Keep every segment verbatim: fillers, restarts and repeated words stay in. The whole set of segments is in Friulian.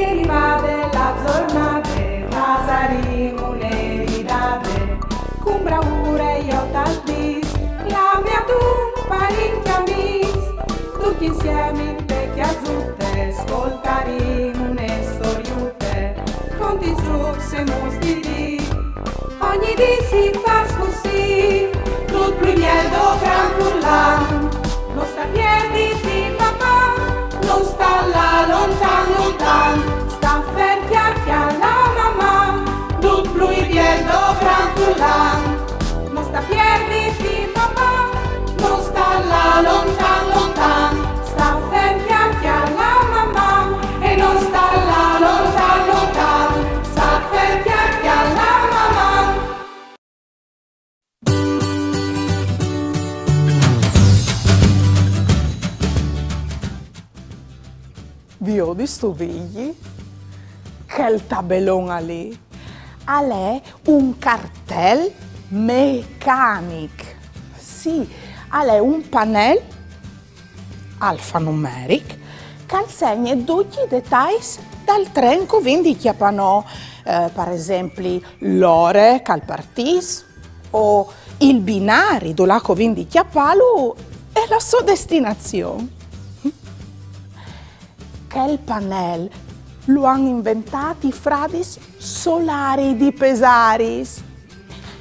Rivade la zornade, fasarìn une ridade, cun braure jo tal dis, clame a dun parint e amis, ducj insiemi inte cjasute, scoltarìn une storiute, conti, trucs e muts di dì. Ogni dì si fâs cussì, dut plui biel dal gran furlan. No sta pierditi, papà, no sta lâ lontan, lontan, sta fer, cjale, cjale la mamà, dut plui biel dal gran furlan. No sta pierditi, papà, no sta lâ lontan, lontan, sta fer, cjale, cjale la mamà, e no sta lâ lontan, lontan, sta fer, cjale, cjale la mamà. Viodistu, Vigji? Chel tabelon alì al è un cartel mecanic. Sì, al è un panel alfanumeric che al segne ducj i detais dal tren che o vin di cjapâ nô, eh, par esempli, l'ore che al partìs, o il binari dulà che o vin di cjapâlu e la sô destinazion. Chel panel lu àn inventât i fradis Solari di Pesaris.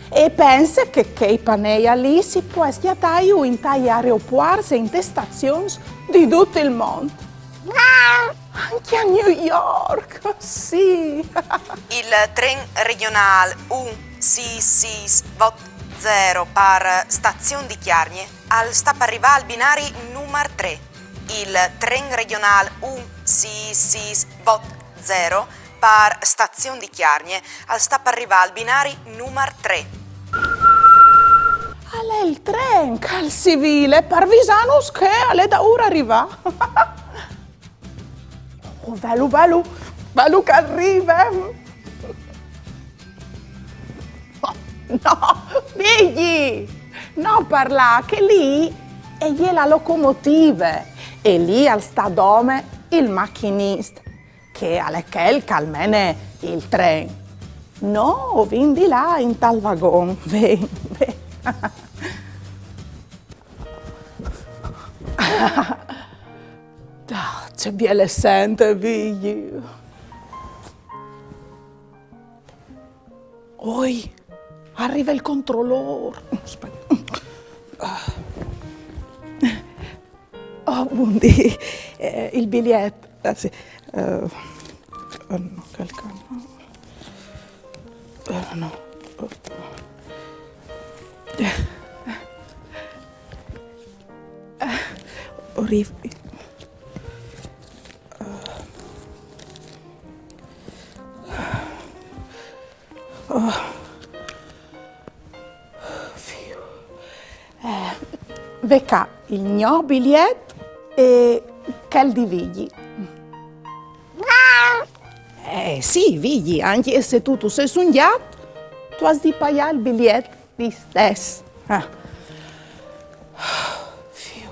E pense che chei panei alì si pues cjatâju intai aeropuarts e intes stazions di dut il mont. Ancje a New York, sì. Il tren regjonâl un sîs sîs vot zero par stazion di Cjargne al sta par rivâ al binari numar trê. Il tren regjonâl un sîs sîs vot zero par stazion di Cjargne al sta par rivâ al binari numar trê. Al è il tren, che al si vile, par visânus che al è daûr a rivâ. Oh, velu, velu, velu che al rive. No, Vigji! No par là, che li e je la locomotive, e li al sta dome il machinist, che al è chel che al mene il tren. Nô o vin di lâ intal vagon, ven, ven. Ah, ce biele sente, Vigji. Oi, al rive il controlôr. Aspete. Ah. Oh, bundì. Eh, il biliet. Ah, sì. Eh, oh, no, chel ca no. Eh, no. Eh, orribile. Oh. Fiu. Eh, ve ca il gno biliet e chel di Vigji. Eh, sì, Vigji, ancje se tu tu sês un gjat, tu âs di paiâ il biliet listès. Ah. Fiu.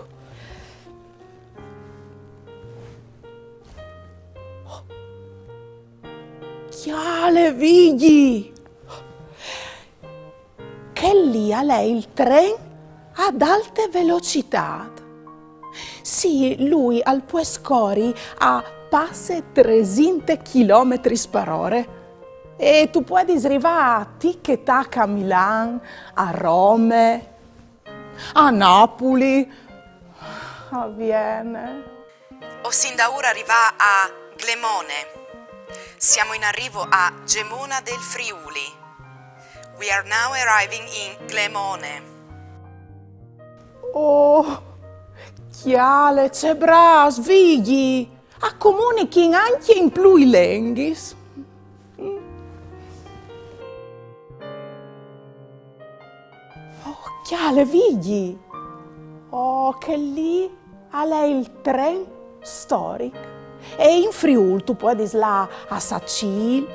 Cjale, Vigji! Chel li al è il tren ad alte velocitât. Sì, lui al pues cori a passe tresinte chilometris par ore. E tu puedis rivâ tic e tac a Milan, a Rome, a Napuli, a Viene. O sin daûr a rivâ a Glemone. Siamo in arrivo a Gemona del Friuli. We are now arriving in Glemone. Oh, cjale, ce brâfs, Vigji! A comunichin ancje in plui lenghis. Oh, cjale, Vigji! Oh, chel li al è il tren storic. E in Friûl tu puedis lâ a Sacîl,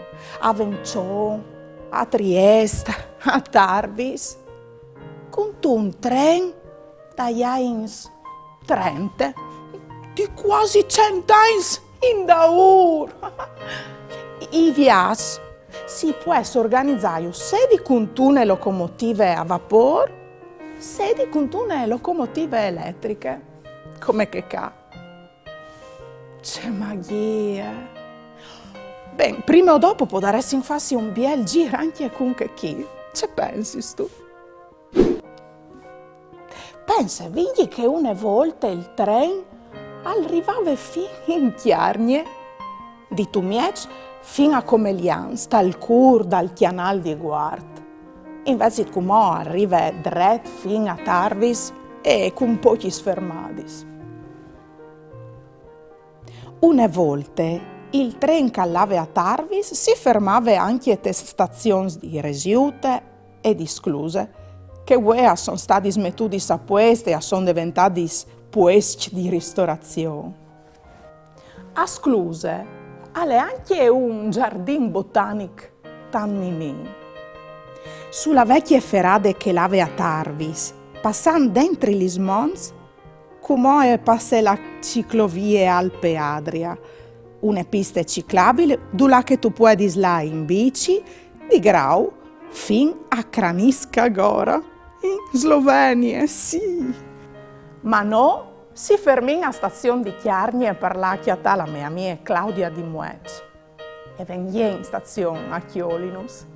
a Vençon, a Triest, a Tarbis, cuntun tren dai agns trente, di cuasi cent agns Indaûr! I viaçs si pues organizâju sedi cuntune locomotive a vapôr, sedi cuntune locomotive eletriche, come chê ca. Ce magjie! Ben, prime o dopo o podaressin fâsi un biel zîr ancje cun chê chi. Ce pensistu? Pense, Vigji, che une volte il tren al rivave fin in Cjargne, di tu mieç fin a Comelians, tal cûr dal Cjanâl di Guart. Invezit cumò al rive dret fin a Tarvis e cun pocjis fermadis. Une volte il tren che al lave a Tarvis si fermave ancje tes stazions di Resiute e di Scluse, che vuê a son stadis metudis a puest e a son deventadis puescj di ristorazion. A Scluse al è ancje un zardin botanic tant ninin. Su la vecje ferade che lave a Tarvis, passant dentri lis monts, cumò e passe la ciclovie Alpe Adria, une piste ciclabil dulà che tu puedis lâ in bici, di Grau fin a Kranjska Gora, in Slovenie, sì. Ma nô si fermìn a stazion di Cjargne par lâ a cjatâ la mê amie Claudia di Mueç. E ven jê in stazion a cjolinus.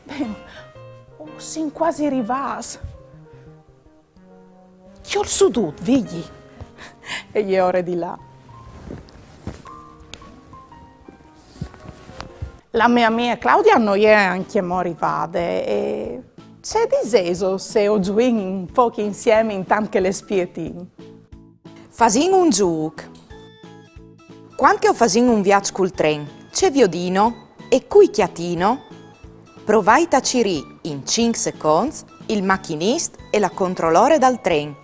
Ben, o sin cuasi rivâts. Cjol sù dut, Vigji. E je ore di lâ. La mê amie Claudia no je ancjemò rivade e ce disêso se o zuìn un pôc insiemi intant che le spietìn? Fasìn un zûc. Cuant che o fasìn un viaç cul tren, ce viodìno e cui cjatìno? Provait a cirî in cinc seconts il machinist e la controlore dal tren.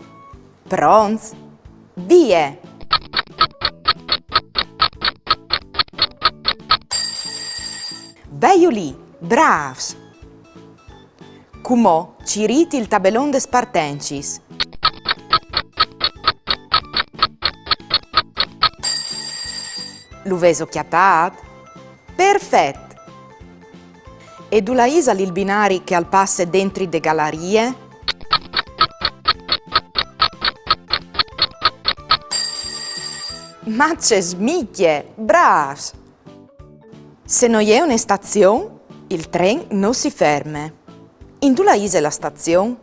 Pronts? Vie! Velu li, brâfs! Cumò cirît il tabelon des partencis. Lu vêso cjatât? Perfet! E dulà isal il binari che al passe dentri de galarie? Ma ce smicje! Brâfs! Se no je une stazion, il tren no si ferme. Indulà ise la stazion?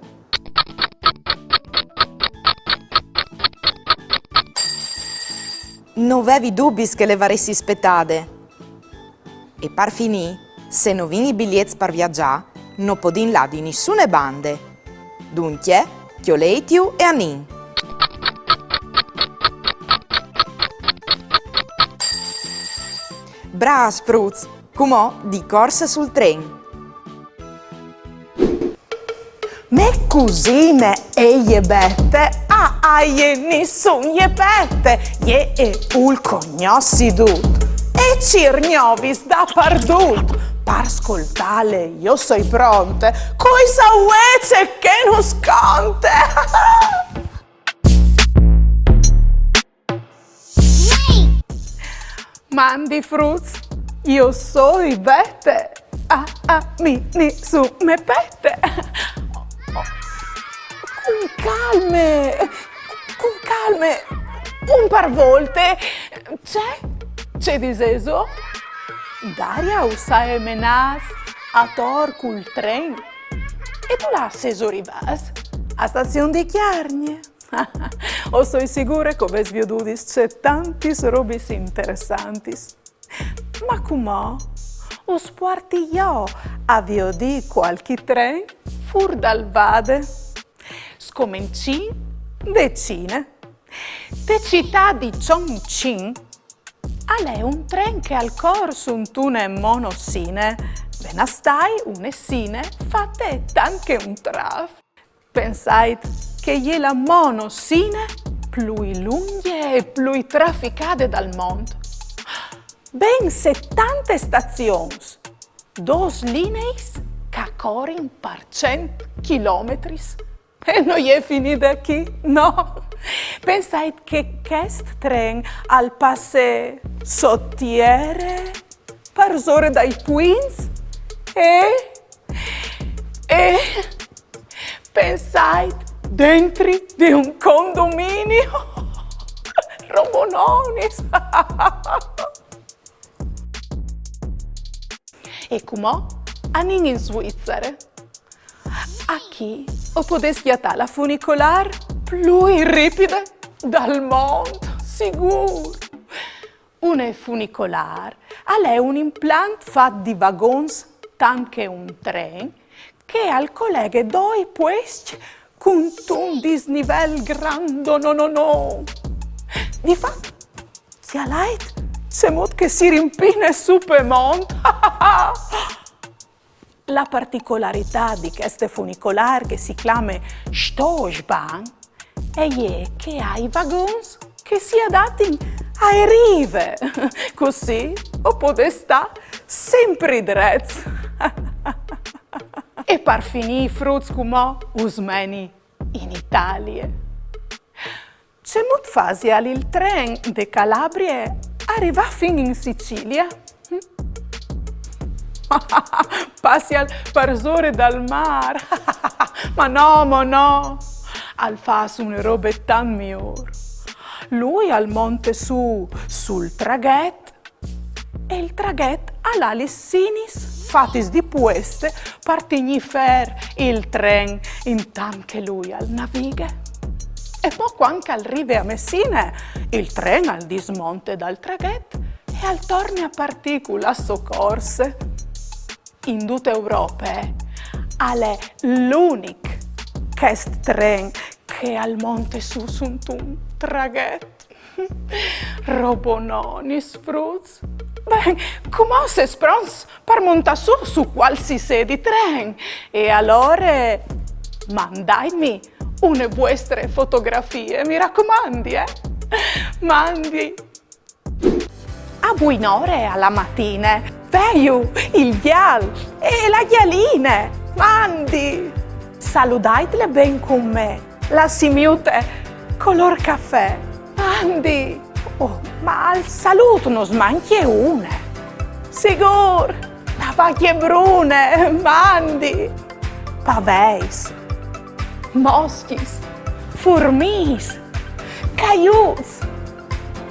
No vevi dubis che le varessi spetade. E par finî, se no vin i biliets par viazâ, no podìn lâ di nissune bande. Duncje, cjoleitju e anìn. Brâfs fruts! Cumò di corse sul tren. Mê cusine e je Bete, a, a jê nissun je pete, jê e vûl cognossi dut, e cîr gnovis dapardut. Par scoltâle jo soi pronte, cui sa vuê ce che nus conte. Mandi fruts, jo soi Bete, a, a mi nissun me pete. Cun calme, cun calme, un par volte. Ce? Ce disêso? Daria us à menâts ator cul tren. E dulà sêso rivâts? A stazion di Cjargne. O soi sigure che o vês viodudis cetantis robis interessantis. Ma cumò us puarti jo a viodi cualchi tren fûr dal Vade. Scomencìn de Cine. Te citât di Chongqing al è un tren che al cor suntune monosine, ven a stâi une sine fate tant che un traf. Pensait che e je la monosine plui lungje e plui traficade dal mont. Ben setante stazions, dôs lineis che a corin par cent chilometris. E no je finide chi, no. Pensait che chest tren al passe sot tiere, parsore dai puints e, e pensait dentri di un condominio. Robononis. E cumò anìn in Svizzere. Achì o podês cjatâ la funicolâr plui ripide dal mont, sigûr. Une funicolâr al è un implant fat di vagons tant che un tren che al coleghe doi puescj cuntun disnivel grando, no, no, no. Di fat, cjalait cemût che si rimpine sù pe mont. La particolaritât di cheste funicolâr, che si clame Stoßbahn, e je che e à i vagons che si adatin ae rive. Cussì o podês stâ simpri drets. E par finî, fruts, cumò us meni in Italie. Cemût fasial il tren de Calabrie a rivâ fin in Sicilie? Hm? Passial parsore dal mâr. Ma no, ma no. Al fâs une robe tant miôr. Lui al monte sù sul traghet e il traghet al à lis sinis fatis di pueste par tignî fer il tren intant che lui al navighe. E po, cuant che al rive a Messine, il tren al dismonte dal traghet e al torne a partî cu la sô corse. In dute Europe al è l'unic chest tren che al monte sù suntun traghet. Robononis, fruts. Ben, cumò o sês pronts par montâ sù su cualsisedi tren. E alore mandaitmi une vuestre fotografie, mi racomandi, eh? Mandi. A buinore a la matine, vêju il gjal e la gjaline. Mandi! Saludaitle ben cun me, la simiute colôr cafè. Mandi! Oh, ma al salût nus mancje une. Sigûr! La vacje brune, mandi! Paveis, moscjis, furmiis, caiuts.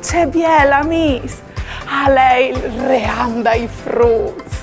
Ce biei amîs! Al è il ream dai fruts.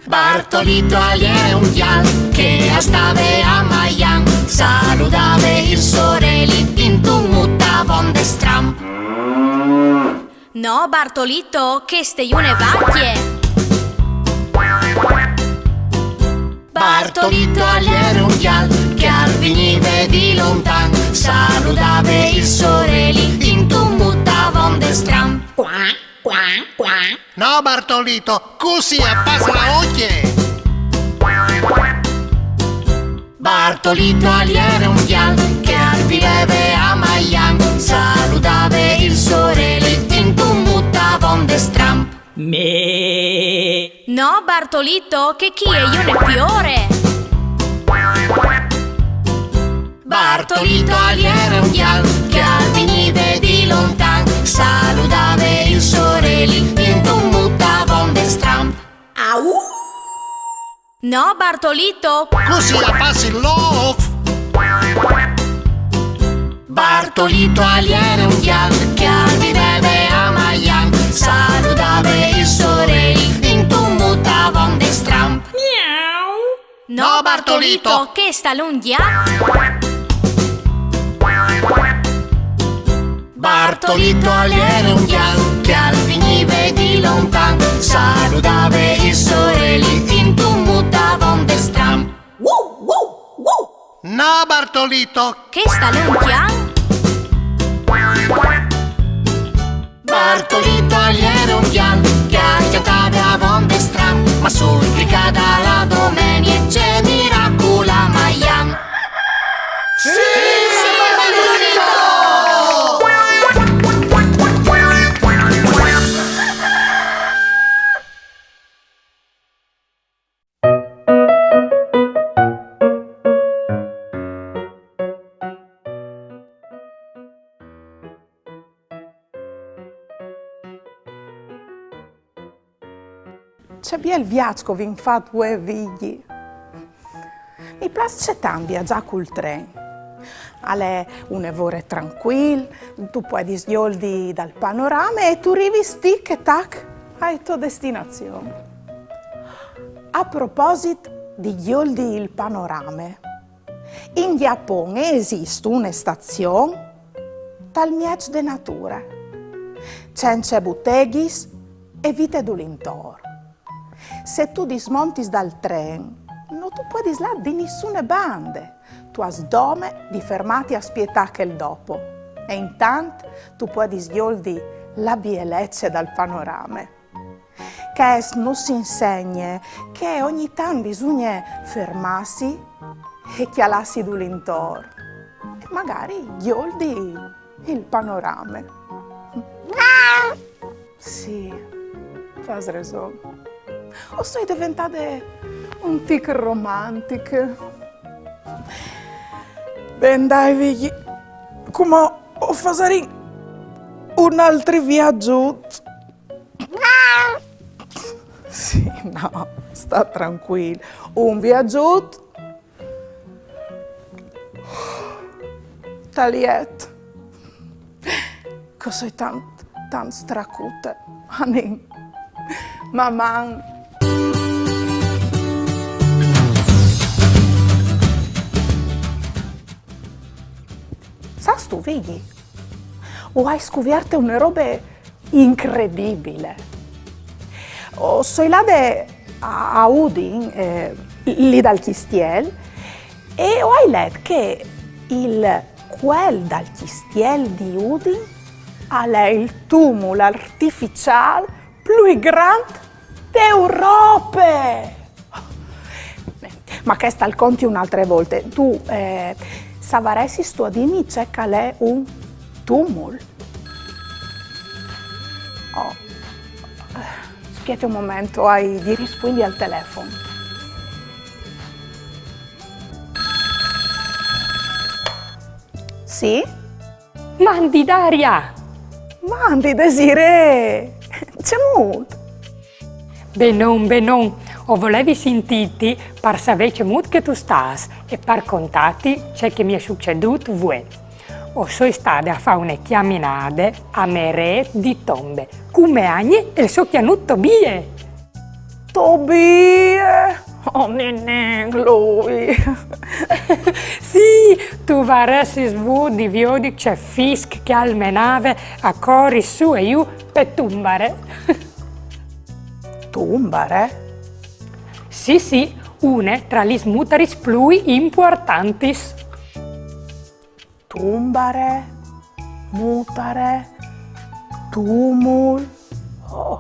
Bartolito al jere un gjal che al stave a Maian, saludave il soreli intun mutavon de stramp. No, Bartolito, cheste e je une vacje. Bartolito al jere un gjal che al vignive di lontan, saludave il soreli intun mutavon de stramp. Cuà, cuà, cuà. No, Bartolito, cussì e fâs la ocje. Bartolito al jere un gjal che al viveve a Maian, saludave il soreli intun mutavon de stramp. Me. No, Bartolito, che chi e je une piore. Bartolito al jere un gjal che al vignive di lontan, saludave il soreli intun mutavon de stramp. Au! No, Bartolito! Cussì e fâs il lof! Bartolito al jere un gjal che al viveve a Maian, saludave il soreli intun mutavon de stramp. Miau! No, Bartolito, chest al è un gjat. Bartolito al jere un gjal che al vignive di lontan, saludave il soreli intun mutavon de stramp. Wou, wou, wou. No, Bartolito. Chest al è un cjan. Bartolito al jere un gjal che al cjatave avonde stramp, ma sul fricâ da la domenie Ce biel viaç che o vin fat vuê, Vigji. Mi plâs cetant viazâ cul tren. Al è une vore trancuil, tu puedis gjoldi dal panorame e tu rivis tic e tac ae tô destinazion. A proposit di gjoldi il panorame, in Gjapon e esist une stazion tal mieç de nature, cence buteghis e vite dulintor. Se tu dismontis dal tren, no tu puedis lâ di nissune bande. Tu âs dome di fermâti a spietâ chel dopo. E intant tu puedis gjoldi la bielece dal panorame. Chest nus insegne che ogni tant bisugne fermâsi e cjalâsi dulintor. E magari gjoldi il panorame. Sì, tu âs reson. O soi deventade un tic romantiche. Ben, dai, Vigji, cumò o fasarìn un altri viagjut. Sì, no, sta trancuil. Un viagjut tal jet. Che o soi tant, tant stracute. Anìn. Maman. Sâstu, Vigji? O ai scuvierte une robe incredibile. O soi lade a, a Udin, eh, li dal cjistiel, e o ai let che il, cuel dal cjistiel di Udin al è il tumul artificiâl plui grant d'Europe! Ma chest al conti une altre volte. Tu, eh, savaressistu a dîmi ce che al è un tumul? Oh. Spiete un moment, o ai di rispuindi al telefon. Sì? Mandi Daria! Mandi Desirée! Cemût? Benon, benon. O volevi sintîti par savê cemût che tu stâs e par contâti ce che mi è sucedût vuê. O soi stade a fâ une cjaminade a merêt di tombe, cun mê agne e il so cjanut Tobie. Tobie! Oh, Ninì, lui! Sì, tu varessis vût di viodi ce fisc che al menave a cori sù e jù pe tumbare. Tumbare? Sì, sì, une tra lis mutaris plui impuartantis. Tumbare, mutare, tumul. Oh,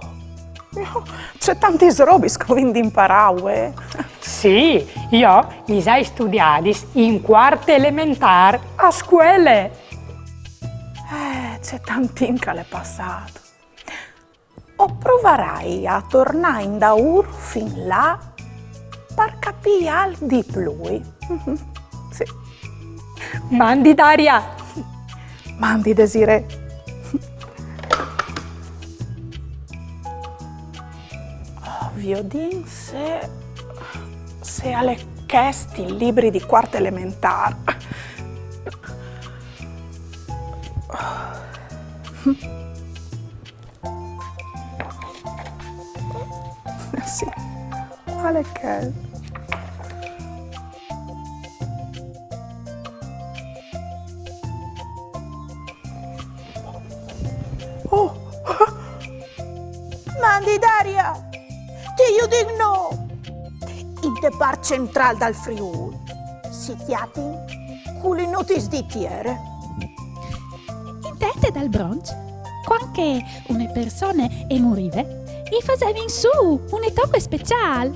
ce tantis robis che o vin di imparâ, eh. Sì, jo lis ai studiadis in cuarte elementâr a scuele. Eh, ce tant timp che al è passât. O provarai a tornâ indaûr fin là par capî alc di plui. Sì. Mandi Daria! Mandi Desirée! Oh, viodìn se, se al è chest il libri di cuarte elementâr. Sì, al è chel. Oh! Mandi Daria! Ti judìn nô! Inte part centrâl dal Friûl si cjatin culinutis di tiere. Inte ete dal bronç, cuant che une persone e murive, i fasevin sù une tope speciâl.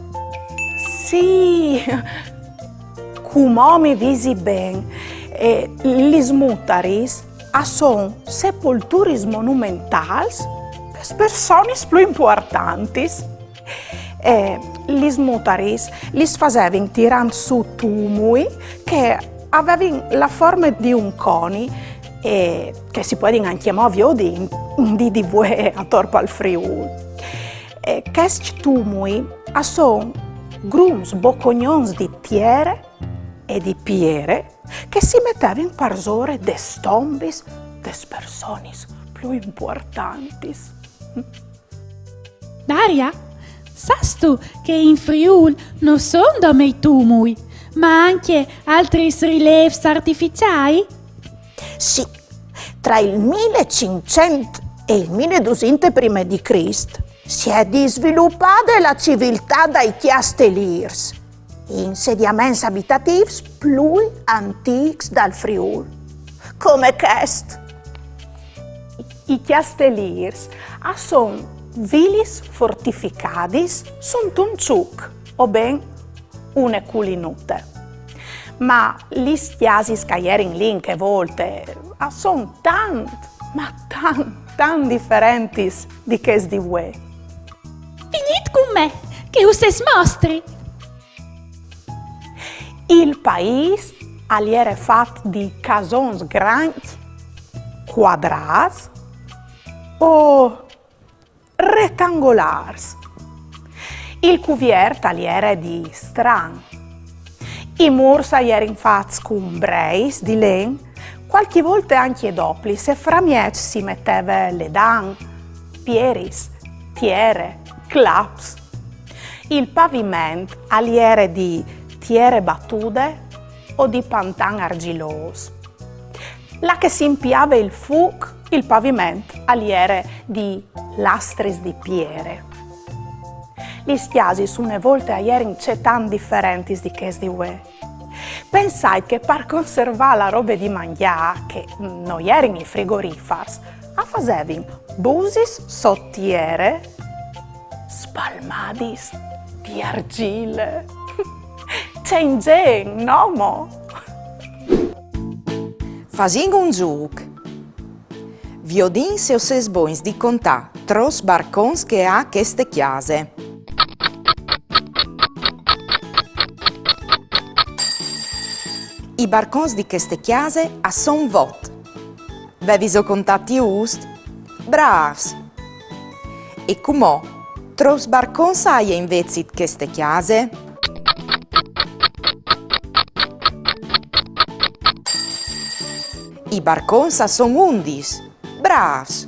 Sì, cumò mi visi ben. E lis mutaris a son sepolturis monumentâls pes personis plui impuartantis. E lis mutaris lis fasevin tirant sù tumui che a vevin la forme di un coni e che si puedin ancjemò viodi in, in dì di vuê ator pal Friûl. E chescj tumui a son grums bocognons di tiere e di piere che si metevin parsore des tombis des personis plui impuartantis. Daria, sâstu che in Friûl no son dome i tumui, ma ancje altris rilêfs artificiâi? Sì, tra il mil e cinccent e il mil e dusinte prime di Crist si è disvilupade la civiltât dai cjastelîrs, insediaments abitatîfs plui antîcs dal Friûl, come chest. I cjastelîrs a son vilis fortificadis suntun çuc, o ben une culinute. Ma lis cjasis che a jerin li in chê volte a son tant, ma tant, tant diferentis di chês di vuê. Vignît cun me, che us lis mostri! Il paîs al jere fat di casons grancj, cuadrâts o retangolârs. Il cuviert al jere di stran. I mûrs a jerin fats cun breis di len, cualchi volte ancje doplis, e framieç si meteve ledan, pieris, tiere, claps. Il paviment al jere di tiere batude o di pantan argjilôs. Là che si impiave il fûc, il paviment al jere di lastris di piere. Lis cjasis une volte a jerin cetant diferentis di chês di vuê. Pensait che par conservâ la robe di mangjâ, che no jerin i frigorifars, a fasevin busis sot tiere spalmadis di argjile. Ce inzen, no mo? Fasìn un zûc. Viodìn se o sês bogns di contâ trops barcons che e à cheste cjase. I barcons di cheste cjase a son vot. Vêviso contât just? Brâfs! E cumò, trops barcons aie invezit cheste cjase? I barcons a son undis. Brâfs!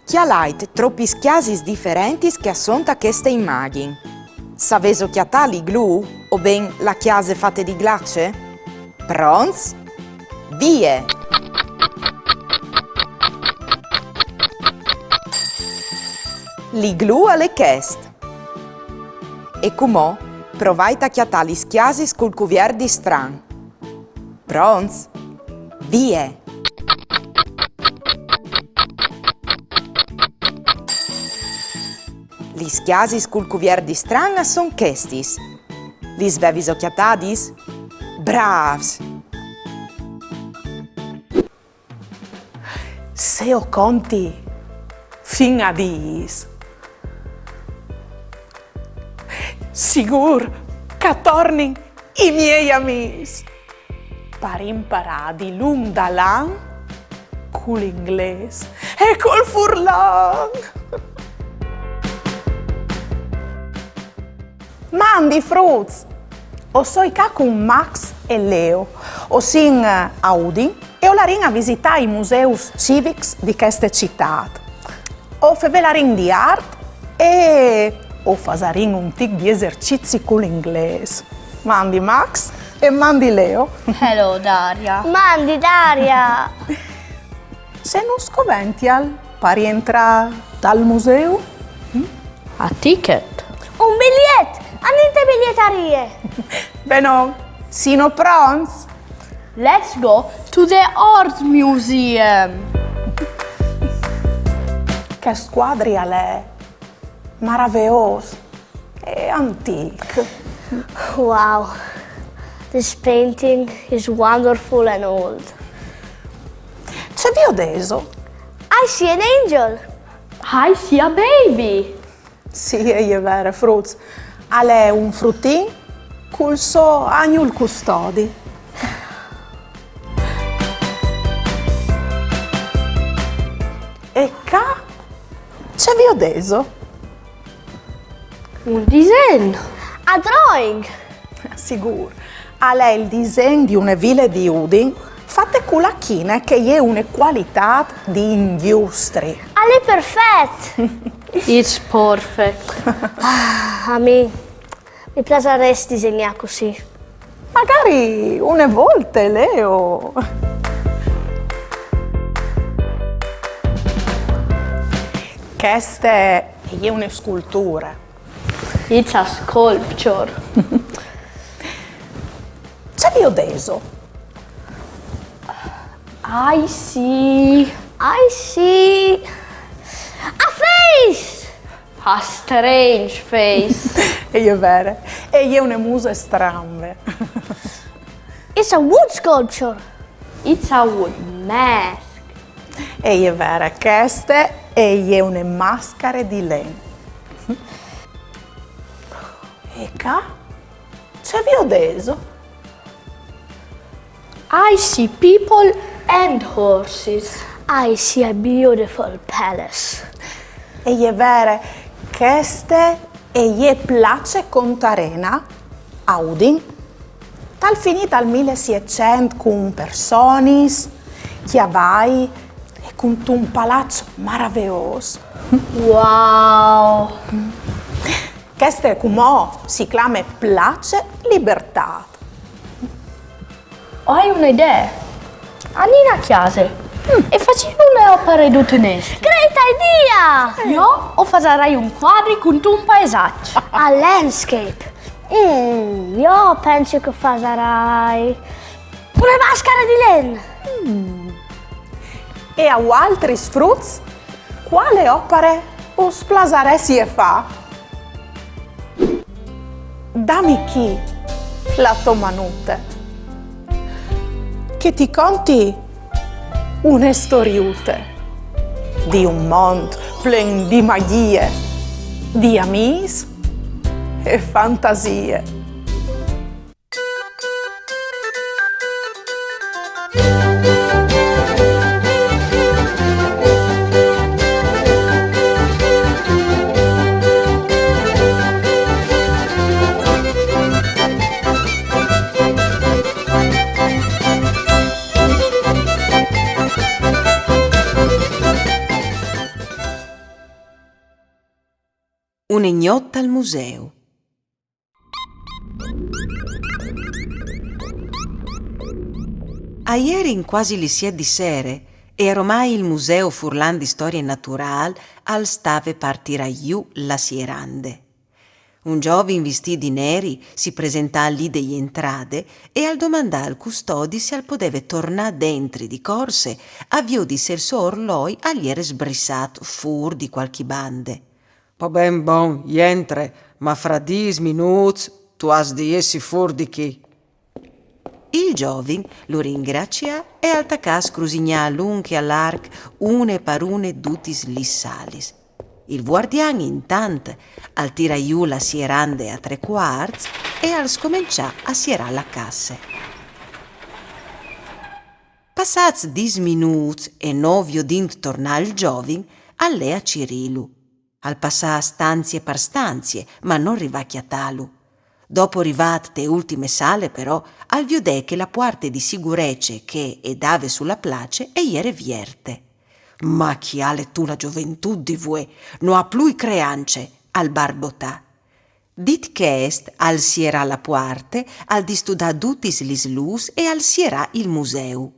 Cjalait tropis cjasis diferentis che a son ta cheste imagjin. Savêso cjatâ l'iglù, o ben la cjase fate di glace? Pronts? Vie! L'iglù al è chest. E cumò provait a cjatâ lis cjasis cul cuviert di stran. Pronts? Vie! Lis cjasis cul cuviert di stran a son chestis. Lis vêviso cjatadis? Brâfs! Se o conti fin a dîs, sigûr che a tornin i miei amîs par imparâ dilunc dal an cul inglês e cul furlan. Mandi fruts! O soi ca cun Max e Leo. O sin, eh, a Udin e o larìn a visitâ i museus civics di cheste citât. O fevelarìn di art e o fasarìn un tic di esercizi cul inglês. Mandi Max e mandi Leo. Hello Daria. Mandi Daria! Ce nus covential par jentrâ tal museu? A ticket. Un biliet! Anìn te bilietarie! Benon, sino pronts? Let's go to the Art Museum. Chest cuadri al è maraveôs e antîc. Wow, this painting is wonderful and old. Ce viodêso? I see an angel! I see a baby. Sì, e je vere, fruts. Al è un frutin cul so agnul custodi. E ca ce Adès. Un disen. A drawing! Sigûr. Al è il disen di une vile di Udin fate cu la chine, che e je une cualitât di ingjustri. Al è perfet! It's perfect. Ah, a mi mi plasarès disegnâ cussì. Magari une volte, Leo. Cheste e je une sculture. It's a sculpture. Ce viodêso? I see I see a face! A strange face. E je vere. E je une muse strambe. It's a wood sculpture. It's a wood mask. E je vere, cheste e je une mascare di len. E ca? Ce viodêso? I see people and horses. I see a beautiful palace. E je vere, cheste e je place Contarena a Udin. Tal finî dal mil e sietcent cun personis, cjavai e cuntun palaç maraveôs. Wow. Cheste cumò si clame Place Libertât. Ho une idee. Anìn a cjase e fasìn une opare dute nestre. Great idea! Jo o fasarai un cuadri cuntun paisaç. A landscape. Mm, jo o pensi che o fasarai une mascare di len. E a voaltris fruts, cuale opare us plasaressial fâ? Dami chi la tô manute, che ti conti une storiute di un mont plen di magjie, di amîs e fantasie. Une gnot al museu. A jerin cuasi lis siet di sere e aromai il Museu Furlan di Storie Naturâl al stave par tirâ jù la sierande. Un zovin vistît di neri si presentà li de jentrade e al domandà al custodi se al podeve tornâ dentri di corse a viodi se il so orloi al jere sbrissât fûr di cualchi bande. Po ben bon, jentre, ma fra dîs minûts tu âs di jessi fûr di chi. Il zovin lu ringracià e al tacà a scrusignâ a lunc e a larc, une par une, dutis lis salis. Il vuardian intant al tirà jù la sierande a trê cuarts e al scomençà a sierâ la casse. Passâts dîs minûts e no viodint tornâ il zovin, al lè a cirîlu. Al passà stanzie par stanzie, ma nol rivà a cjatâlu. Dopo rivât te ultime sale, però, al viodè che la puarte di sigurece che e dave su la place e jere vierte. Ma cjale tu la zoventût di vuê, no à plui creance, al barbotà. Dit chest, al sierà la puarte, al distudà dutis lis lûs e al sierà il museu.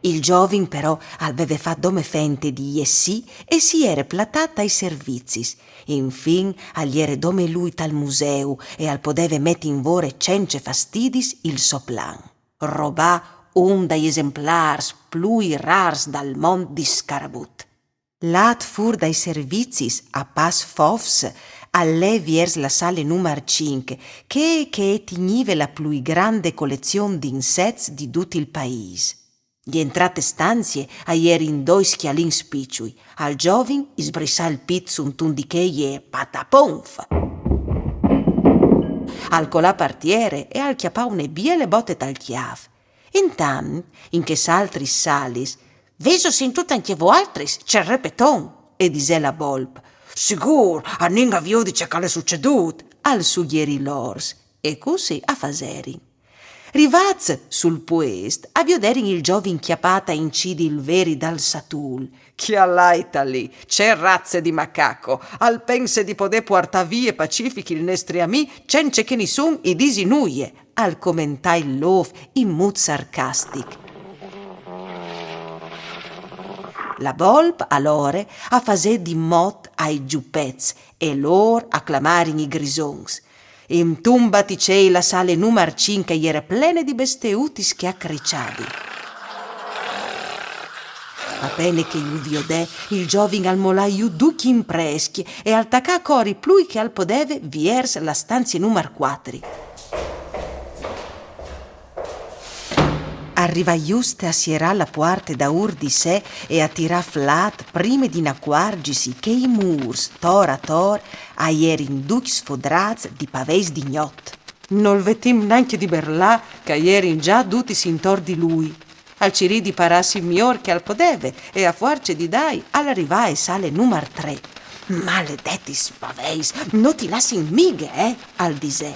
Il zovin però al veve fat dome fente di jessî e si jere platât tai servizis. Infin al jere dome lui tal museu e al podeve meti in vore cence fastidis il so plan: robâ un dai esemplârs plui rârs dal mont di scarabut. Lât fûr dai servizis a pas fofs, al lè viers la sale numar cinc, chê che e tignive la plui grande colezion di insets di dut il paîs. Jentrât te stanzie a jerin doi scjalins piçui. Al zovin i sbrissà il pît suntun di chei e pataponf! Al colà par tiere e al cjapà une biele bote tal cjâf. Intant, in chês altris salis, Vêso sintût ancje voaltris ce repeton? E disè la bolp. Sigûr, anìn a viodi ce che al è sucedût, al sugjerì l'ors, e cussì a faserin. Rivâts sul puest, a vioderin il zovin cjapât a incidi il veri dal satul. Cjalait li, ce raze di macaco! Al pense di podê puartâ vie pacific il nestri amì cence che nissun i disi nuie, al comentà il lôf in mût sarcastic. La bolp alore a fasè di mot ai zupets e lôr a clamarin i grisons. Intun bati di cei la sale numar cinc e jere plene di besteutis che a criçavin. A pene che ju viodè, il zovin al molà jù ducj i imprescj e al tacà a cori plui che al podeve viers la stanzie numar cuatri. Al rivà juste a sierâ la puarte daûr di se e a tirâ flât prime di inacuarzisi che i mûrs, tor ator, a jerin ducj sfodrâts di paveis di gnot. Nol vé timp nancje di berlâ che a jerin za dutis intor di lui. Al cirì di parâsi miôr che al podeve e a fuarce di dai al rivà ae sale numar trê. Maledetis paveis, no ti lassin mighe, eh? Al disè.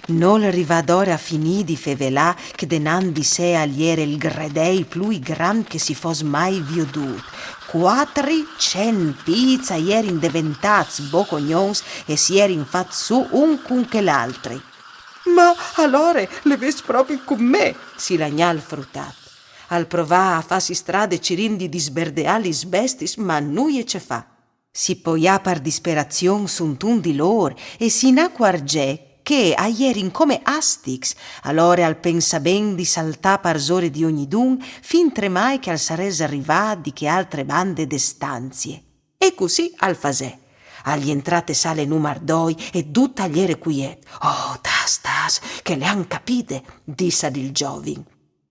Nol rivà adore a finî di fevelâ che denant di se al jere il gredei plui grant che si fos mai viodût. Cuatricent pîts a jerin deventâts bocognons e si jerin fats sù un cun chel altri. Ma alore le vês propit cun me? Si lagnà il frutat. Al provà a fâsi strade cirint di disberdeâ lis bestiis, ma nuie ce fâ. Si poià par disperazion suntun di lôr e si inacuarzè che a jerin come astics, alore al pensà ben di saltâ parsore di ognidun, fintremai che al sarès rivât di chê altre bande de stanzie. E cussì al fasè. Al jentrà te sale numar doi e dut al jere cuiet. Oh, tâs, tâs, che le àn capide, dissal il zovin.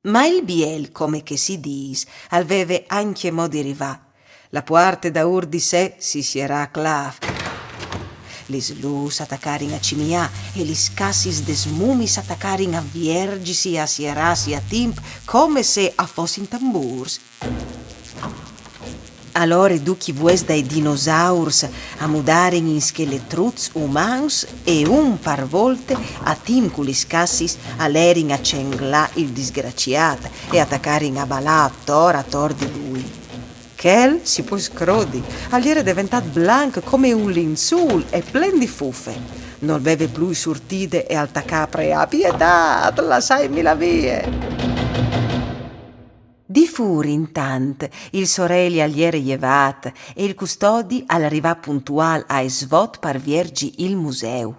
Ma il biel, come che si dîs, al veve ancjemò di rivâ. La puarte daûr di se si sierà a claf. Lis lûs a tacarin a cimiâ e lis cassis des mumiis a tacarin a vierzisi e a sierâsi a timp, come se a fossin tambûrs. Alore ducj i vues dai dinosaurs a mudarin in scheletruts umans e un par volte, a timp cu lis cassis, a lerin a cenglâ il disgraciât e a tacarin a balâ ator ator di lui. Chel, si pues crodi, al jere deventât blanc come un linzûl e plen di fufe. Nol veve plui surtide e al tacà a preâ: pietât, lassaitmi lâ vie! Di fûr, intant, il soreli al jere jevât e il custodi al rivà puntuâl aes vot par vierzi il museu.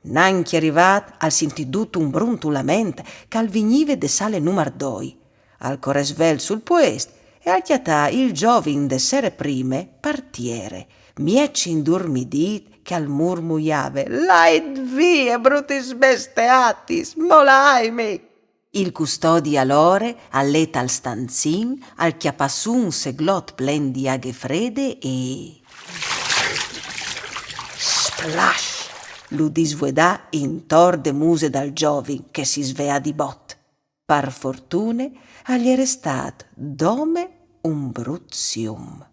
Nancje rivât al sintì dut un bruntulament che al vignive de sale numar doi. Al corè svelt sul puest e al cjatà il zovin de sere prime par tiere, mieç indurmidît, che al murmuiave: lait vie, brutis besteatis, molaitmi! Il custodi alore al lè tal stanzin, al cjapà sù un seglot plen di aghe frede e... Splash! Lu disvuedà intor de muse dal zovin che si sveà di bot. Par fortune al jere stât dome un brut sium.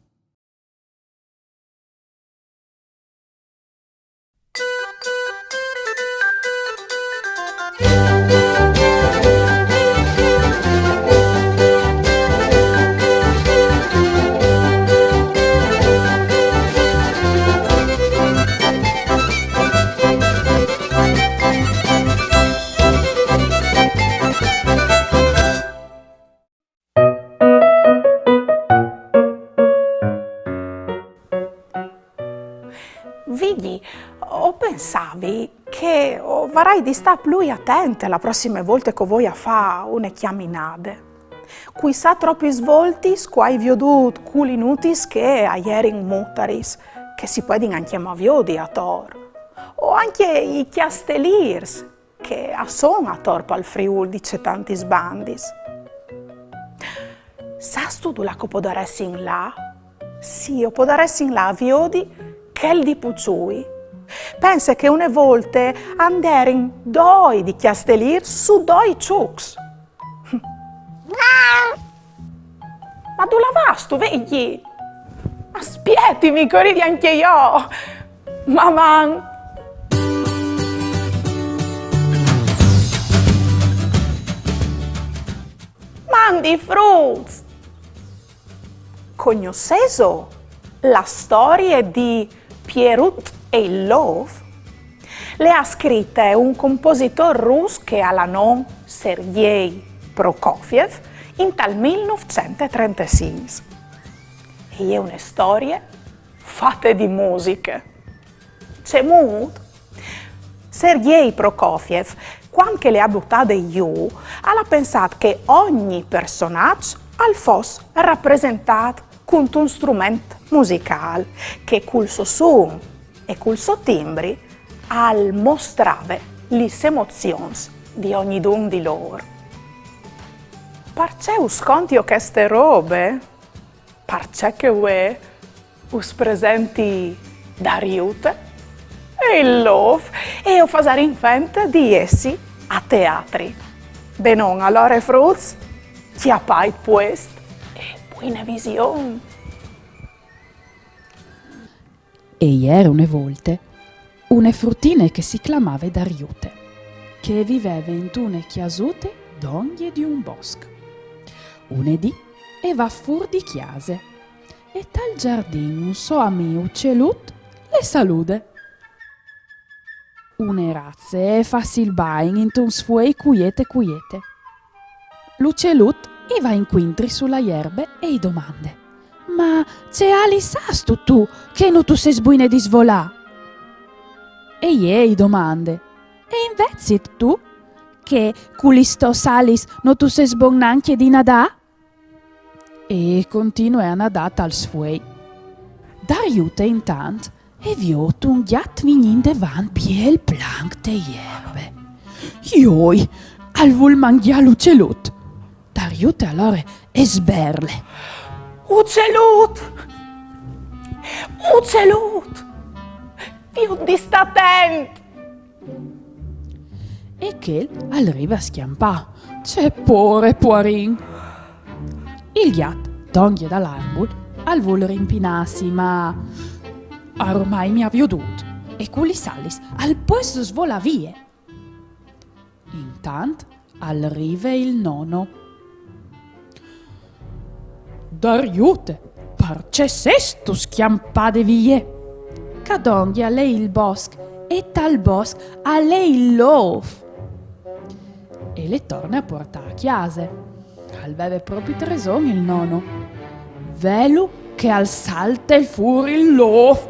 Vigji, o pensavi che o varai di stâ plui atente la prossime volte che o voi a fâ une cjaminade. Cui sa tropis voltis che o ai viodût culinutis che a jerin mutaris, che si puedin ancjemò viodi ator. O ancje i cjastelîrs, che a son ator pal Friûl di cetantis bandis. Sâstu dulà che o podaressin lâ? Sì, o podaressin lâ a viodi chel di Puçui. Pense che une volte a 'nd jerin doi di cjastelîrs su doi çucs. Tu vedi? Aspietimi, che o rivi ancje jo. Maman! Mandi fruts! Cognossêso la storie di Pierut e il lôf? Le à scrite un compositôr rus che al à non Sergei Prokofiev intal mil nûfcent e trentesinc. E je une storie fate di musiche. Cemût? Sergei Prokofiev, cuant che le à butade jù, al à pensât che ogni personaç al fos rapresentât cuntun strument musicâl, che cul so sun e cul so timbri al mostrave lis emozions di ognidun di lôr. Parcè us contio cheste robe? Parcè che vuê us presenti Dariute e il lôf, e o fasarìn fente di jessi a teatri. Benon, alore fruts, cjapait puest e buine vision! E jere une volte une frutine che si clamave Dariute, che e viveve intune cjasute dongje di un bosc. Une dì e va fûr di cjase e tal zardin un so amì ucielut le salude. Une raze e fâs il bagn intun sfuei cuiete cuiete. L'ucielut i va incuintri su la jerbe e i domande: «Ma ce alis âstu tu, che no tu sês buine di svolâ?» E jê i domande: «E invezit tu, che cu lis tôs alis no tu sês bon nancje di nadâ?» E continue a nadâ tal sfuei. Dariute intant e viôt un gjat vignî indevant biel planc te jerbe. «Joi, al vûl mangjâ l'ucielut!» Dariute alore e sberle: «Ucielut! Ucielut! Viôt di stâ atent!» E chel al rive a scjampâ. Ce pôre, puarin! Il gjat, dongje dal arbul, al vûl rimpinâsi, ma ormai mi à viodût, e cu lis alis al pues svolâ vie. Intant al rive il nono. «Dariute, parcè sêstu scjampade vie?» «Ca dongje al è il bosc, e tal bosc al è il lôf!» E le torne a puartâ a cjase. Al veve propit reson il nono. Velu che al salte fûr il lôf.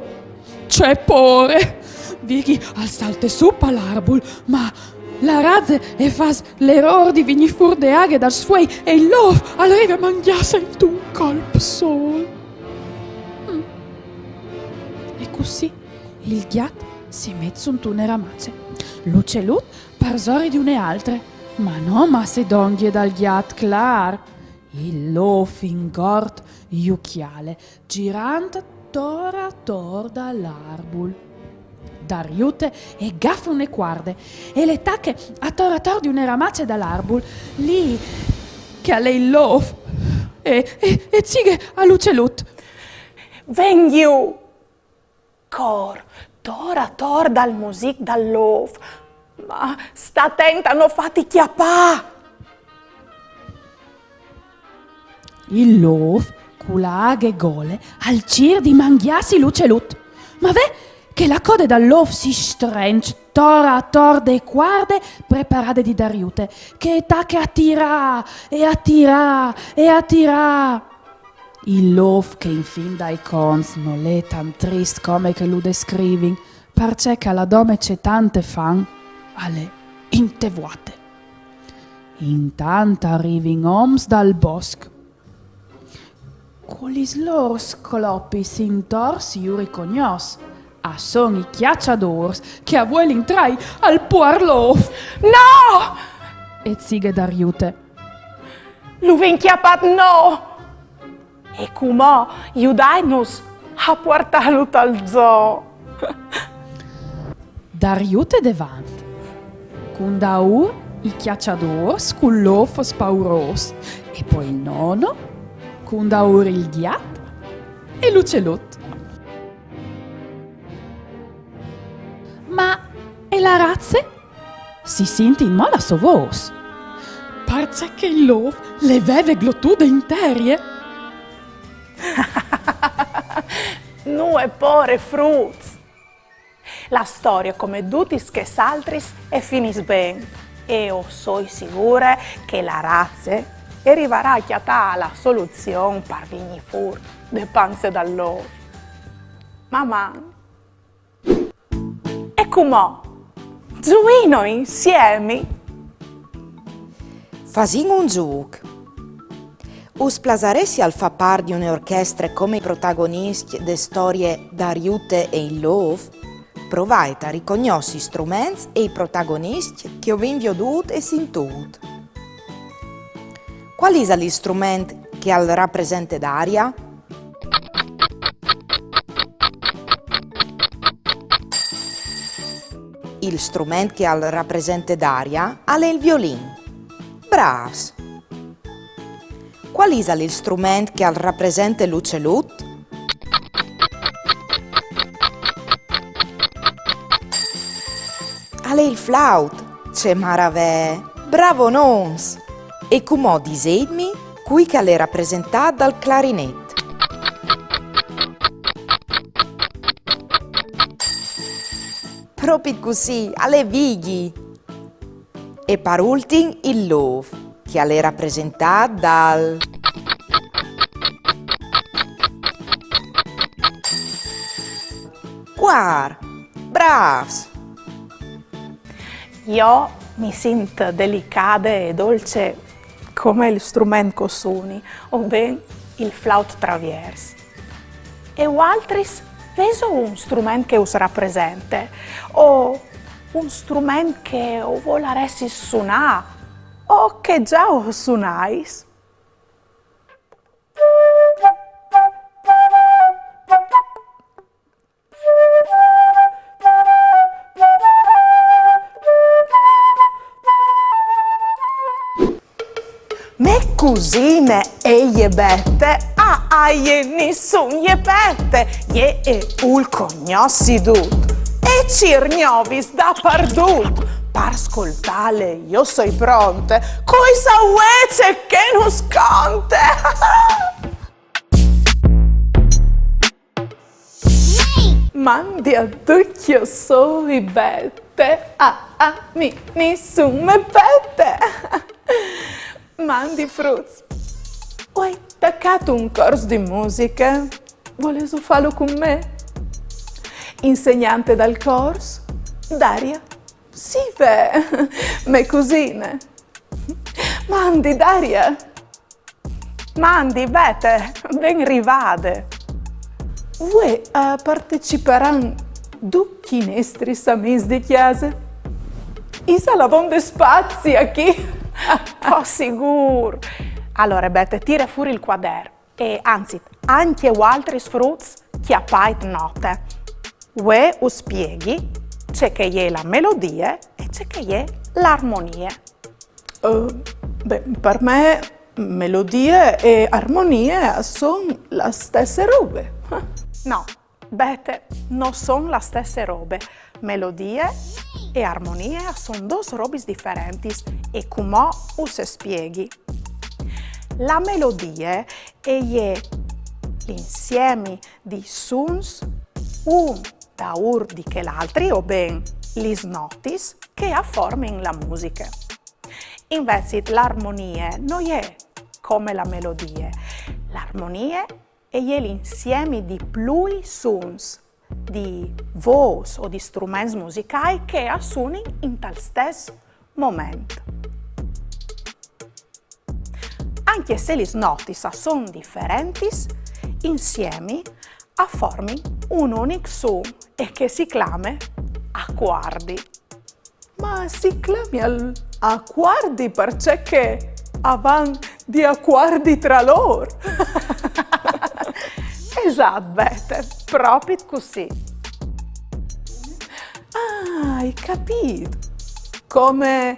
Ce pôre! Vigji, al salte sù pal arbul, ma la raze e fâs l'erôr di vignî fûr de aghe dal sfuei e il lôf al rive a mangjâse intun colp sôl. Mm. E cussì il gjat si met suntune ramace. L'ucielut parsore di une altre, ma no masse dongje dal gjat, clâr. Il lôf ingort ju cjale, girant ator ator dal arbul. Dariute e gafe une cuarde e le tache ator ator di une ramace dal arbul, li che al è il lôf, e, e, e cighe al ucielut: «Ven jù!» Cor ator ator dal music dal lôf, ma sta atent a no fâti cjapâ! Il lôf, cu la aghe gole, al cîr di mangjâsi l'ucielut. Ma ve che la code dal lôf si strenç ator ator de cuarde preparade di Dariute, che e tache a tirâ e a tirâ e a tirâ. Il lôf, che in fin dai conts nol è tant trist come che lu descrivin, parcè che al à dome cetante fam, al è inte vuate. Intant a rivin oms dal bosc. Cu lis lôr sclopis intor ju ricognòs. A son i cjaçadôrs che a vuelin trai al puar lôf. «No!» e cighe Dariute. «Lu vin cjapât nô! E cumò judaitnus a puartâlu tal zoo!» Dariute devant. Cundaûr i cjaçadôrs cul lôf spaurôs. E po il nono, Cun daûr il gjat e l'ucelut. Ma e la raze? Si sintìn mo la sô vôs. Parcè che il lôf le veve glotude interie? Nuie pôre, fruts! La storie, come dutis chês altris, e finìs ben, e o soi sigure che la raze e rivarà a cjatâ la soluzion par vignî fûr de panze dal lôf. Maman! E cumò, zuìno insiemi? Fasìn un zûc. Us plasaressial fâ part di une orchestre come i protagoniscj de storie Dariute e il lôf? Provait a ricognossi i struments e i protagoniscj che o vin viodût e sintût. Cuâl isal il strument che al rapresente Daria? Il strument che al rapresente Daria al è il violin. Brâfs! Cuâl isal il strument che al rapresente l'ucelut? Al è il flaut! Ce maravee! Bravonons! E cumò diseitmi cui che al è rapresentât dal clarinet. Propit cussì, al è Vigji! E par ultin il lôf, che al è rapresentât dal cuar. Brâfs! Jo mi sint delicade e dolce come il strument che o suni, o ben il flaut traviers. E vualtris, vêso un strument che us rapresente, o un strument che o volaressis sunâ, o che za o sunais? Mê cusine e je Bete, a, a jê nissun je pete, jê e vûl cognossi dut, e e cîr gnovis dapardut. Par scoltâle jo soi pronte, cui sa vuê ce che nus conte. Mandi a ducj, jo soi Bete, a, a mi nissun me pete. Mandi fruts. O ai tacât un cors di musiche. Volêso fâlu cun me? Insegnante dal cors, Daria. Sì, ve, mê cusine. Mandi, Daria. Mandi, Bete, ben rivade. Vuê, eh, a parteciparan ducj i nestris amîs di cjase. Isal avonde spazi achì? Po sigûr. Alore, Bete, tire fûr il cuader. E anzit, ancje vualtris fruts cjapait note. Vuê us spieghi ce che e je la melodie e ce che e je l'armonie. Eh, ben, par me melodie e armonie a son la stesse robe. No, Bete, no son la stesse robe. Melodie e armonie a son dôs robis diferentis e cumò us spieghi. La melodie e je l'insiemi di suns un daûr di chel altri, o ben lis notis che a formin la musiche. Invezit l'armonie no je come la melodie. L'armonie e je l'insiemi di plui suns, di vôs o di struments musicâi che a sunin intal stes moment. Ancje se lis notis a son diferentis, insiemi a formin un unic sun e che si clame acuardi. Ma si clamial acuardi parcè che a van di acuardi tra lôr. Esat, Bete, propit cussì. Ah, ai capît. Come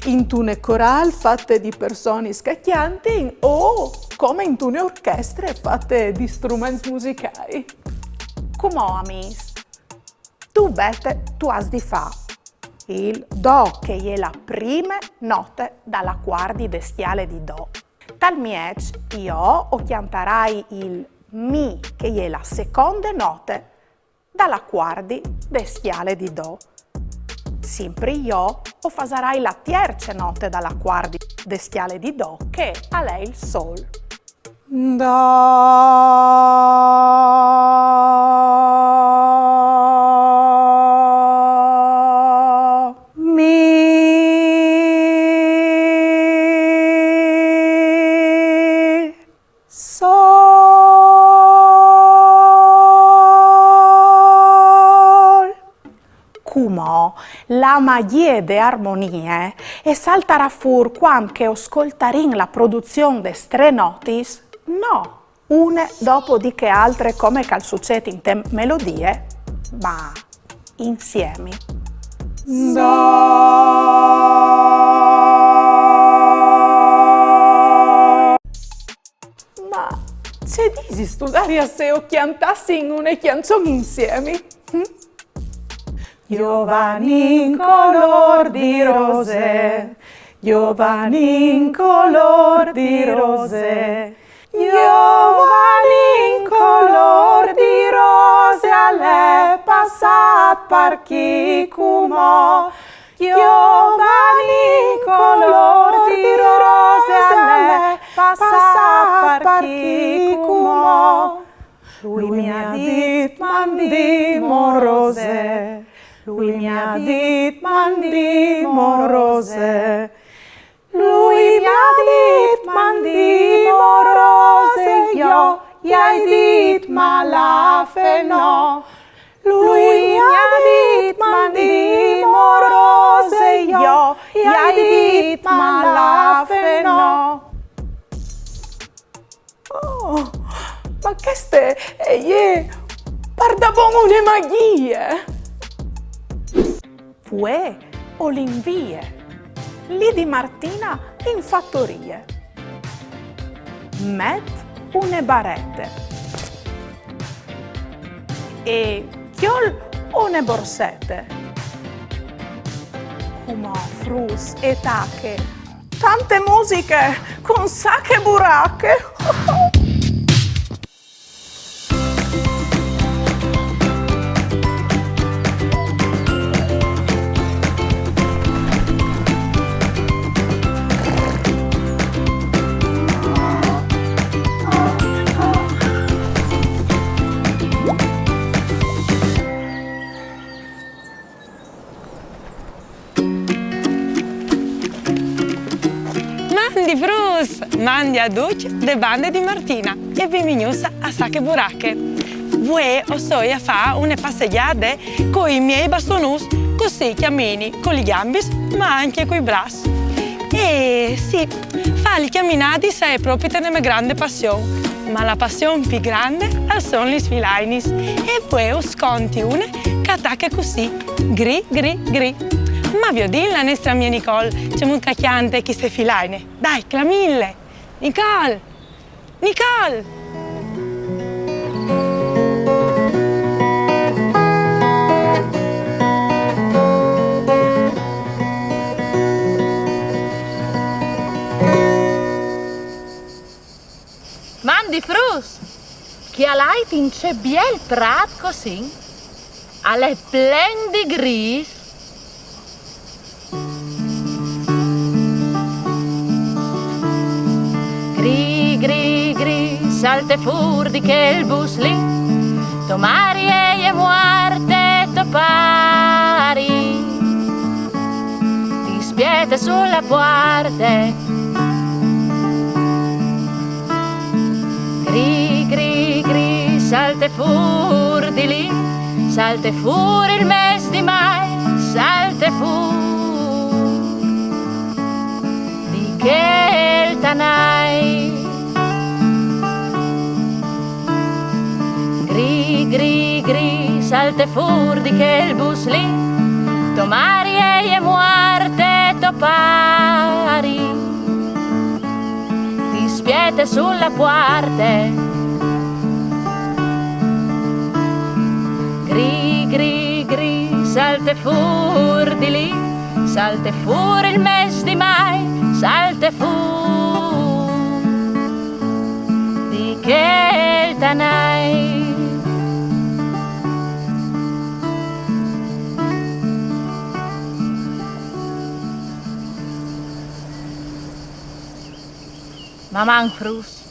intune corâl fate di personis che a cjantin o come intune orchestre fate di struments musicâi. Cumò, amîs, tu, Bete, tu âs di fâ il do, che e je la prime note dal acuardi de scjale di do. Tal mieç jo o cjantarai il mi, che e je la seconde note dal acuardi de scjale di do. Simpri jo o fasarai la tierce note dal acuardi de scjale di do, che al è il sol. Do, mi, sol. Cumò la magjie de armonie e saltarà fûr cuant che o scoltarìn la produzion des trê notis, no une dopo di chê altre come che al sucêt inte melodie, ma insiemi. Do. Ma ce disistu, Daria, se o cjantassin une cjançon insiemi? Hm? Giovani in color di rose, giovani in color di rose, giovani in color di rose, al è passât par chi cumò. Giovani in color di rose, al è passât par chi cumò. Lui mi à dit: mandìmo rose, lui mi à dit: mandìmo rose. Lui mi à dit: mandìmo rose, jo i ai dit: ma la fe no. Lui mi à dit: mandìmo rose, jo i ai dit: ma la fe no. Oh, ma cheste e je pardabon une magjie! Vuê o lin vie. Li di Martina in fatorie. Met une barete. E cjol une borsete. Cumò, fruts, e tache tante musiche cun Sache Burache. Mandi fruts! Mandi a ducj de bande di Martina e benvignûts a Sache Burache. Vuê o soi a fâ une passegjade coi miei bastonuts, cussì cjamini cu lis gjambis, ma ancje cui braçs. E sì, fâ lis cjaminadis e je propit une mê grande passion, ma la passion plui grande a son lis filainis. E vuê us conti une che e tache cussì: gri, gri, gri. Ma viodìn la nestre amie Nicole cemût che e cjante cheste filaine. Dai, clamìnle! Nicole! Nicole! Mandi fruts! Cjalait in ce biel prât che o sin. Al è plen di gris. Gri, gri, gri, salte fûr di chel bus li. To mari e je muarte, to pari ti spiete su la puarte. Gri, gri, gri, salte fûr di li, salte fûr il mês di Mai, salte fûr di chel tanai. Gri, gri, gri, salte fûr di chel bus li. To mari e je muarte, to pari ti spiete sulla puarte. Gri, gri, gri, salte fûr di li, salte fûr il mês di Mai, salte fûr di chel tanai. Maman, fruts.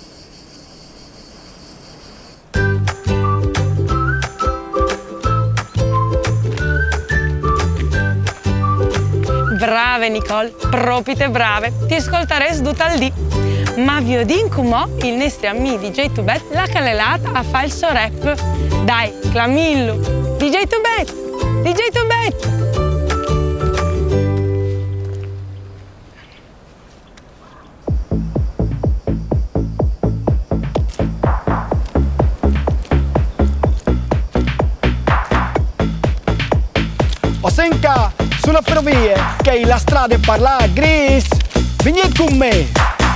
Brave, Nicole, propite brave. Ti scoltarès dut il dì. Ma viodìn cumò il nestri amì di J due Bad là che al è lât a fâ il so rap. Dai, clamìnlu. Di J due Bad! Di J due Bad! O sin ca su la ferovie, che la strade e je gris. Vignît cun me.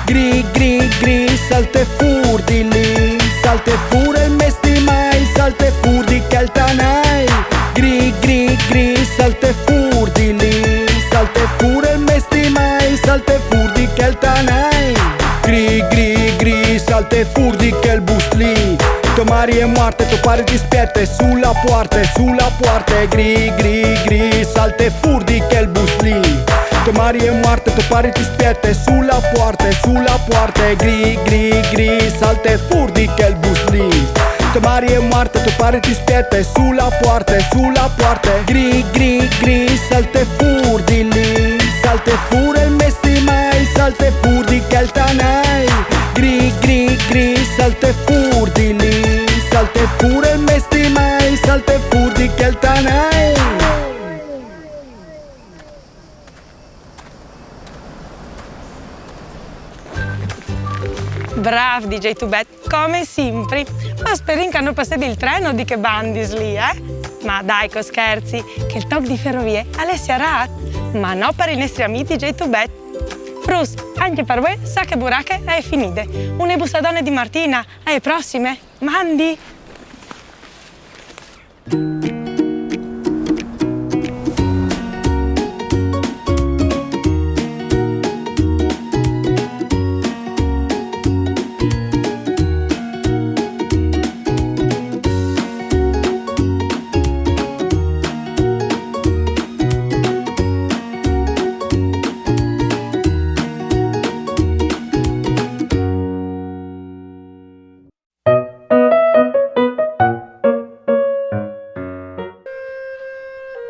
Gri, gri, gri, salte fûr di li, salte fûr il mês di Mai, salte fûr di chel tanai. Gri, gri, gri, salte fûr di li, salte fûr il mês di Mai, salte fûr di chel tanai. Gri, gri, gri, salte fûr di chel bûs li. To mari e je muarte, to pari ti spiete su la puarte, su la puarte. Gri, gri, gri, salte fûr di chel bûs li. To mari e je muarte, to pari ti spiete su la puarte, su la puarte. Gri, gri, gri, salte fûr di chel bûs li. To mari e je muarte, to pari ti spiete su la puarte, su la puarte. Gri, gri, gri, salte fûr di li, salte fûr il mês di Mai, salte fûr di chel tanai. Gri, gri, gri, salte fûr di li, salte fûr il mês di Mai, salte fûr di chel tanai. Brâf, di J due Bad, come simpri. Ma sperìn che no passedi il tren di chês bandis li, eh? Ma dai, che o scherzi, che il toc di ferovie al è sierât. Ma no par il nestri amì di J due Bad. Fruts, ancje par vuê, Sache Burache e je finide. Une bussadone di Martina, ae prossime. Mandi!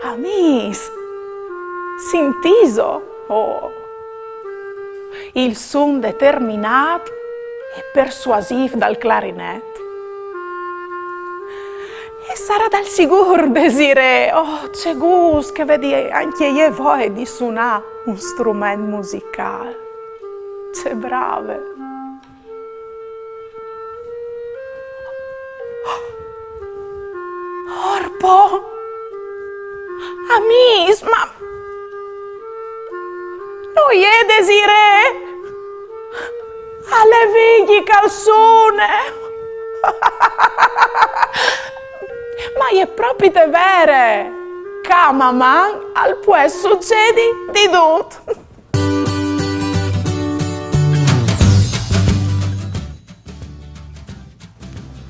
Amîs, sintîso? Oh. Il sun determinât e persuasîf dal clarinet. E sarà dal sigûr Desirée. Oh, ce gust che e vedi ancje jê voie di sunâ un strument musicâl. Ce brave. Orpo! Amîs, ma no je Desirée! Al è Vigji che al sune! Ma e je propit vere! Ca a Maman al pues sucedi di dut!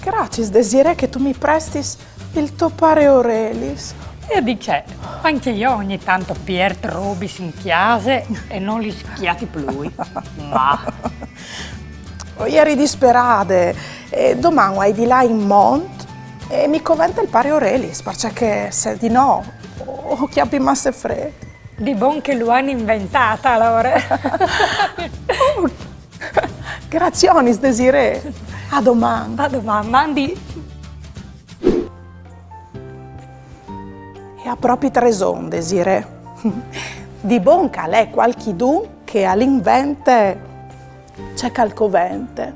Graciis, Desirée, che tu mi prestis il to pareorelis. E di ce? Ancje jo ogni tant o piert robis in cjase e no lis cjati plui. Ma... O jeri disperade e doman o ai di lâ in mont e mi covente il pareorelis, parcè che se di no o cjapi masse frêt. Di bon che lu àn inventât, alore. Gracionis, Desirée. A doman. A doman, mandi. E à propit reson, Desirée. Di bon che al è cualchidun che al invente ce che al covente.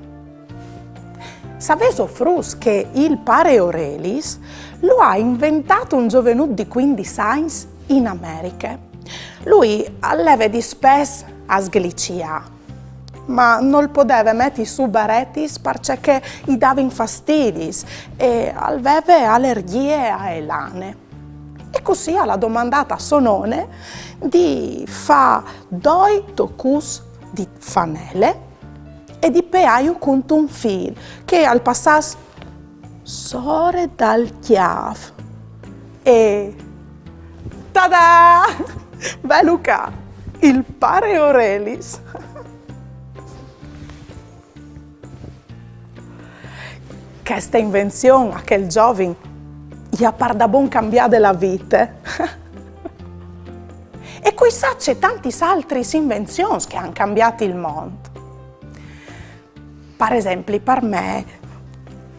Savêso, fruts, che il pareorelis lu à inventât un zovenut di cuindis agns in Americhe. Lui al leve dispès a sgliciâ, ma nol podeve meti sù baretis parcè che i davin fastidis e al veve alergjie ae lane. E cussì al à domandât a sô none di fâ doi tocuts di fanele e di peâju cuntun fîl che al passàs sore dal cjâf. E tada! Velu ca, il pare orelis. Cheste invenzion a chel zovin i à pardabon cambiade la vite. E cui sa ce tantis altris invenzions che a àn cambiât il mont. Par esempli, par me,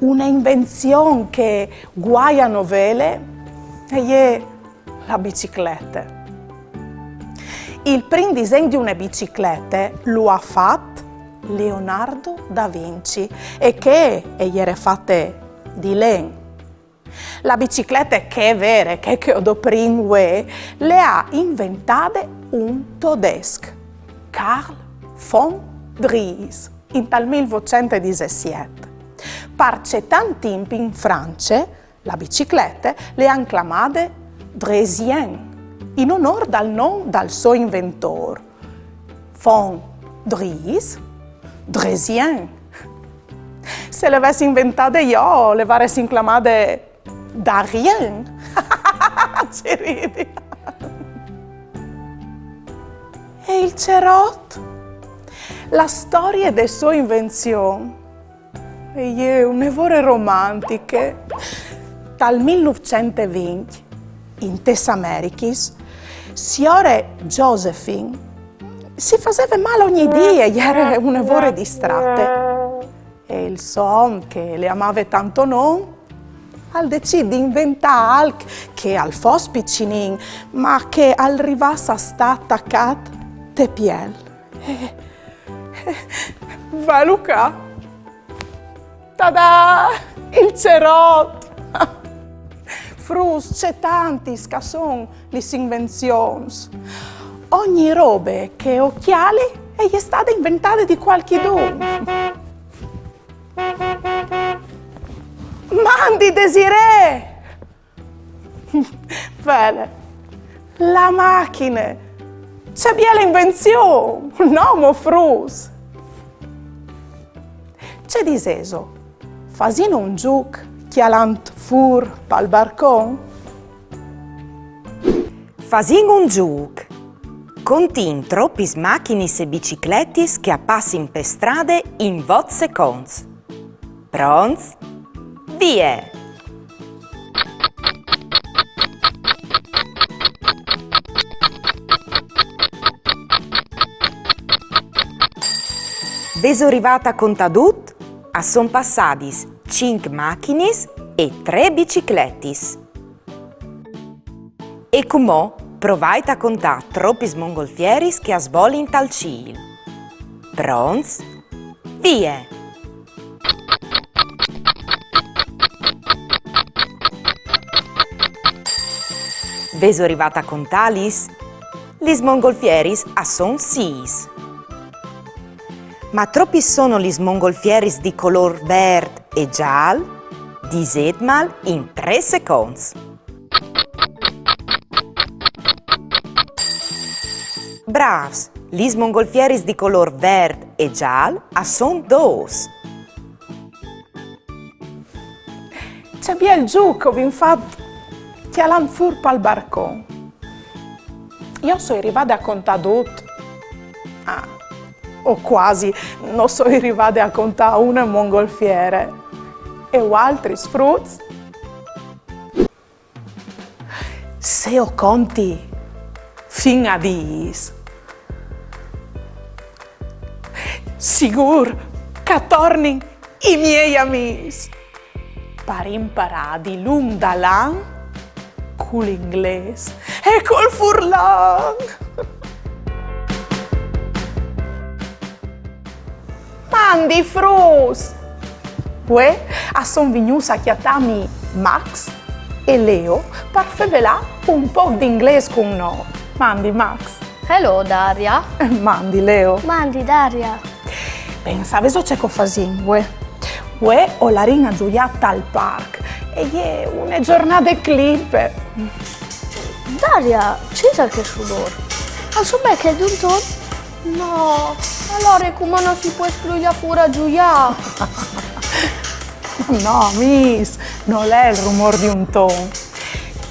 une invenzion che guai a no vêle e je la biciclete. Il prin disen di une biciclete lu à fat Leonardo da Vinci e che e jere fate di len. La biciclete chê vere, chê che o doprìn vuê, le à inventade un todesc, Karl von Drais, intal mil votcent e disesiet. Par cetant timp in France, la biciclete le àn clamade Dreisien, in onôr dal non dal so inventôr. Von Drais, Dreisien. Se le ves inventade jo, le varessin clamade Darien. Ce ridi. E il cerot? La storie de sô invenzion e je une vore romantiche. Tal mil nûfcent e vincj, intes Americhis, siore Josephine si faseve mâl ogni dì e e jere une vore distrate. E il so om, che le amave tant, no, al decît di inventâ alc che al fos pi cinin, ma che al rivàs a stâ tacât te piel. E, e, velu ca. Tada! Il cerot! Fruts, ce tantis che a son lis invenzions. Ogni robe che o cjali e je stade inventade di cualchidun. Mandi, Desirée! Vele, la machine! Ce biele invenzion! No mo, fruts! Ce disêso? Fasìn un zûc cjalant fûr pal barcon? Fasìn un zûc! Contìn tropis machinis e bicicletis che a passin pe strade in vot seconts. Pronts? Vie! Vêso rivât a contâ dut? A son passadis cinc machinis e trê bicicletis. E cumò provait a contâ tropis mongolfieris che a svolin tal cîl. Pronts? Vie! Vêso rivât a contâlis? Lis mongolfieris a son sîs. Ma tropis sono lis mongolfieris di colôr vert e zâl? Disêtmal in trê seconts. Brâfs, lis mongolfieris di colôr vert e zâl a son dôs. Ce biel zûc che o vin fat cjalant fûr pal barcon. Jo o soi rivade a contâ dut. Ah, o cuasi, no soi rivade a contâ une mongolfiere. E vualtris, fruts? Se o conti fin a dîs, sigûr che a tornin i miei amîs par imparâ dilunc dal an cul inglês e cul furlan. Mandi fruts! Vuê a son vignûts a cjatâmi Max e Leo par fevelâ un pôc di inglês cun nô. Mandi Max. Hello Daria. Mandi Leo. Mandi Daria. Ben, savêso ce che o fasìn vuê? Vuê o larìn a zuiâ tal parc. E je une zornade clipe. Daria, ce isal chest rumôr? Al somee chel di un ton? No, alore cumò no si pues plui lâ fûr a zuiâ. No, amîs, nol è il rumôr di un ton.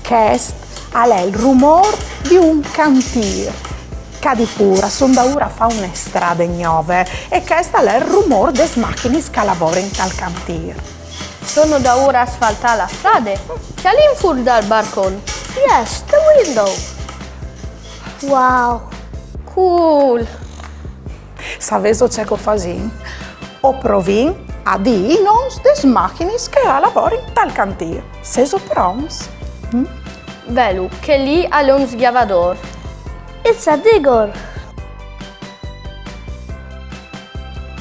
Chest al è il rumôr di un cantîr. Ca di fûr a son daûr a fâ une strade gnove e chest al è il rumôr des machinis che a lavorin tal cantîr. Sono daûr a asfaltâ la strade. Cjalìn fûr dal barcon. Yes, the window. Wow. Cool. Savêso ce che o fasìn? O provìn a dî i nons des machinis che a lavorin tal cantîr. Sêso pronts? Velu, chel li al è un sgjavadôr. It's a digger.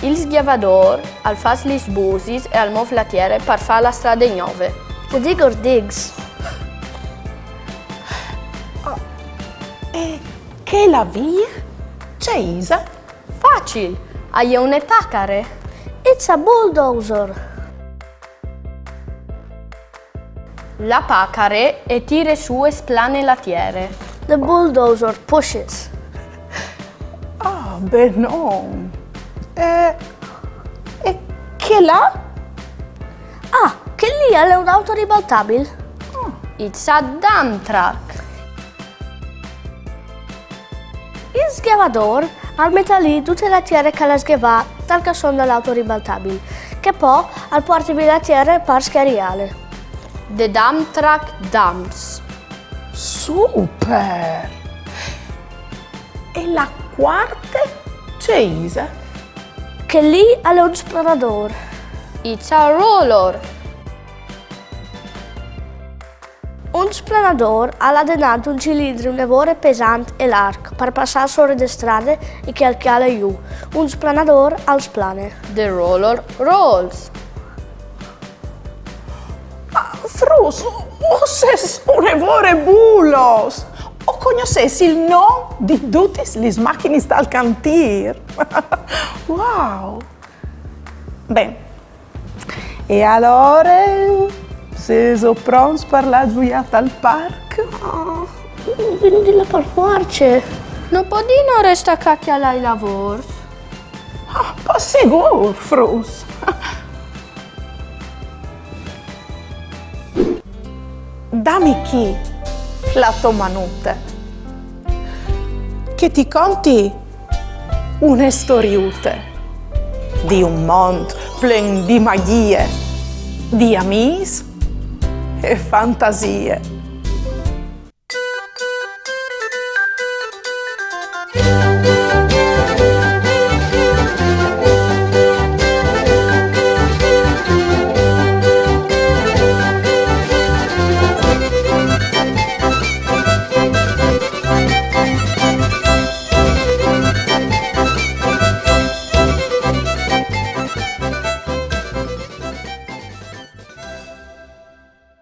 Il sgjavadôr al fâs lis busis e al môf la tiere par fâ la strade gnove. The digger digs. E chê là vie? Ce ise? Facil, a je une pacare. It's a bulldozer. La pacare e tire sù e splane la tiere. The bulldozer pushes. Ah, benon. E, e chê là? Ah, chel li al è un auto ribaltabil. It's a dump truck. Il sgjavadôr al met li dute la tiere che al à sgjavât tal casson dal auto ribaltabil, che po al puarte vie la tiere par scjariâle. The dump truck dumps. Super! E la cuarte ce ise? Chel li al è un splanadôr. It's a roller. Un splanadôr al à denant un cilindri une vore pesant e larc par passâ sore de strade e che al cjale jù. Un splanadôr al splane. The roller rolls. Ah, fruts, o sês une vore bulos! O cognossês il non di dutis lis machinis dal cantîr. Wow! Ben, e alore, sêso pronts par lâ a zuiâ tal parc? Vin di là par fuarce. No podìno restâ ca a cjalâ i lavôrs. Ah, par sigûr, fruts! Dami chi la tô manute, che ti conti une storiute di un mont plen di magjie, di amîs e fantasie.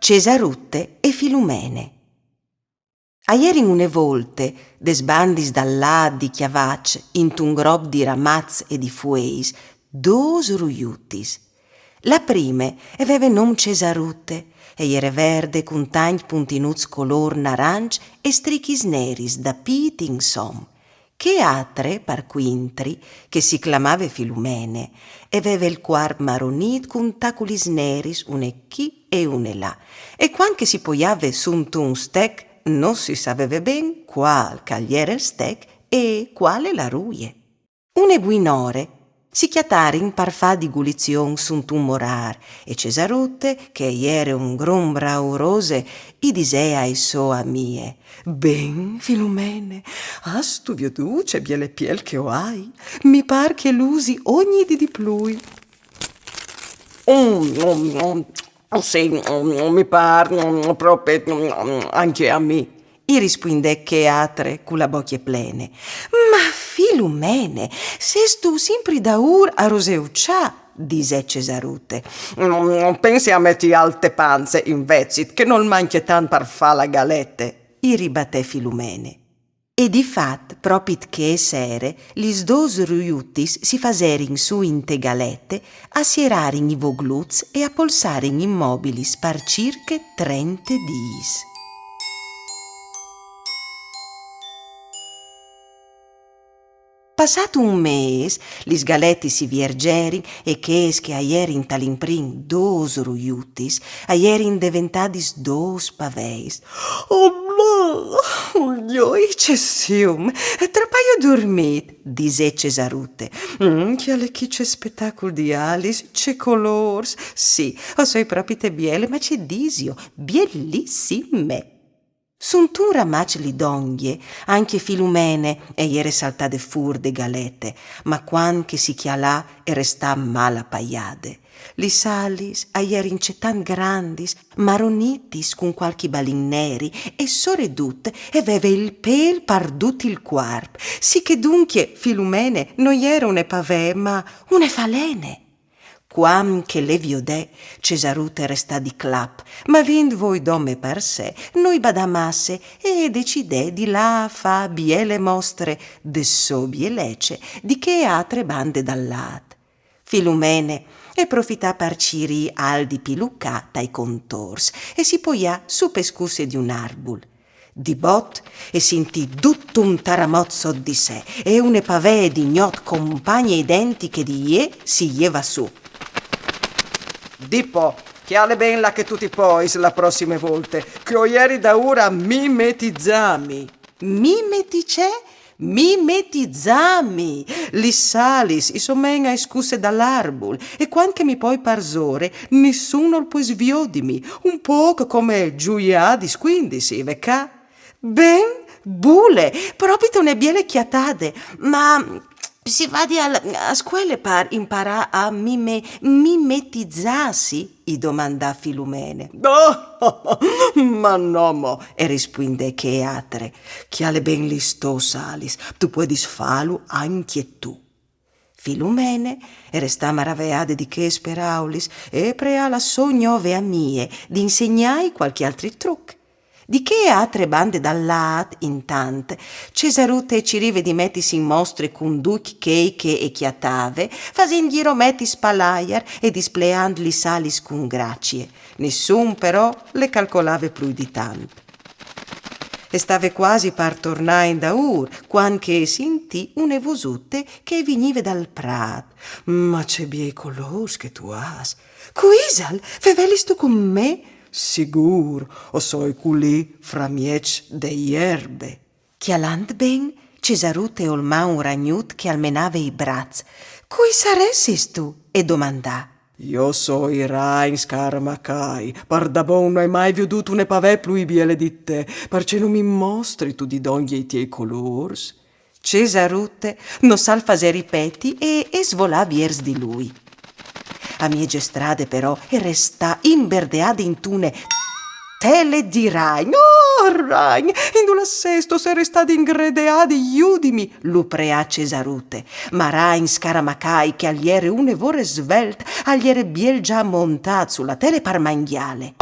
Cesarute e Filumene. A jerin une volte, des bandis dal lât di Cjavaç, intun grop di ramaçs e di fueis, dôs ruiutis. La prime e veve non Cesarute, e jere verde cun tancj puntinuts colôr naranç e strichis neris da pît insom. Chê atre, par cuintri, che si clamave Filumene, e veve il cuarp maronit cun taculis neris une chi e une là, e cuant che si poiave suntun stec, no si saveve ben cuâl che al jere il stec e cuale la ruie. Une buinore si cjatarin par fâ di gulizion suntun morâr, e Cesarute, che e jere un grum braurose, i disè ae sô amie: Ben, Filumene, âstu viodût ce biele piel che o ai? Mi pâr che e lusi ogni dì di plui. Mm, mm, mm. Sì, mm, mi pâr, mm, propit, mm, ancje a mi, i rispuindè chê atre cu la bocje plene. Ma Filumene, sêstu simpri daûr a roseucjâ? Disè Cesarute. Mm, pensi a meti alc te panze, invezit, che nol mancje tant par fâ la galete, i ribatè Filumene. E di fat, propit chê sere, lis dôs ruiutis si faserin sù inte galete, a sierarin i vogluts e a polsarin imobilis par cirche trente dîs. Passât un mês, lis galetis si viergerin e chês che a jerin tal imprin dôs ruiutis a jerin deventadis dôs paveis. Oh, joi, ce sium! Trop aio durmît, disè Cesarute. Mm, cjale chi ce spetacul di alis, ce colôrs! Sì, o soi propite biele, ma ce disio, bielissime! Suntun ramaç li dongje, ancje Filumene e jere saltade fûr de galete, ma cuant che si cjalà e restà mâl apaiade. Lis alis a jerin cetant grandis, maronitis cun cualchi balin neri, e soredut e veve il pêl par dut il cuarp, sì che duncje Filumene no jere une pavee, ma une falene. Cuant che le viodè, Cesarute e restà di clap, ma vint voi dome par se, no i badà masse e e decidè di lâ a fâ biele mostre de sô bielece di chê altre bande dal lât. Filumene e profità par cirî alc di pilucâ tai contors e si poià su pe scusse di un arbul. Di bot e sintì dut un taramot sot di se e une pavee di gnot compagne identiche di jê si jevà sù. Di po, cjale ben là che tu ti pois la prossime volte, che o jeri daûr a mimetizâmi. Mimetice? Mimetizâmi! Lis alis i somein ae scusse dal arbul, e cuant che mi poi parsore, nissun nol pues viodimi, un pôc come zuiâ di scuindisi, ve ca? Ben, bule, propit une biele cjatade, ma si vadial a scuele par imparâ a mime-, mimetizâsi? I domandà Filumene. Ma no mo, e rispuindè chê altre, cjale ben lis tôs alis, tu puedis fâlu ancje tu. Filumene e restà maraveade di chês peraulis e e preà la sô gnove amie di insegnâi cualchi altri truc. Di chê altre bande dal lât, intant, Cesarute e cirive di metisi in mostre cun ducj chei che e cjatave, fasint gjirometis pal aiar e displeant lis alis cun gracie. Nissun, però, le calcolave plui di tant. E stave cuasi par tornâ indaûr, cuant che e sintì une vosute che e vignive dal prât. Ma ce biei colôrs che tu âs! Cui isal? Fevelistu cun me? Sigûr, o soi culì framieç de jerbe. Cjalant ben, Cesarute e olmà un ragnut che al menave i braçs. Cui saressistu? E domandà. Jo o soi Ragn Scaramacai, pardabon no ai mai viodût une pavee plui biele di te, parcè no mi mostristu di dongje i tiei colôrs? Cesarute no sal fasè ripeti e e svolà viers di lui. A mieze strade però e restà imberdeade intune tele di ragn. Oh, ragn! Indulà sêstu? O soi restade ingredeade, judimi, lu preà Cesarute. Ma Ragn Scaramacai, che al jere une vore svelt, al jere biel za montât su la tele par mangjâle.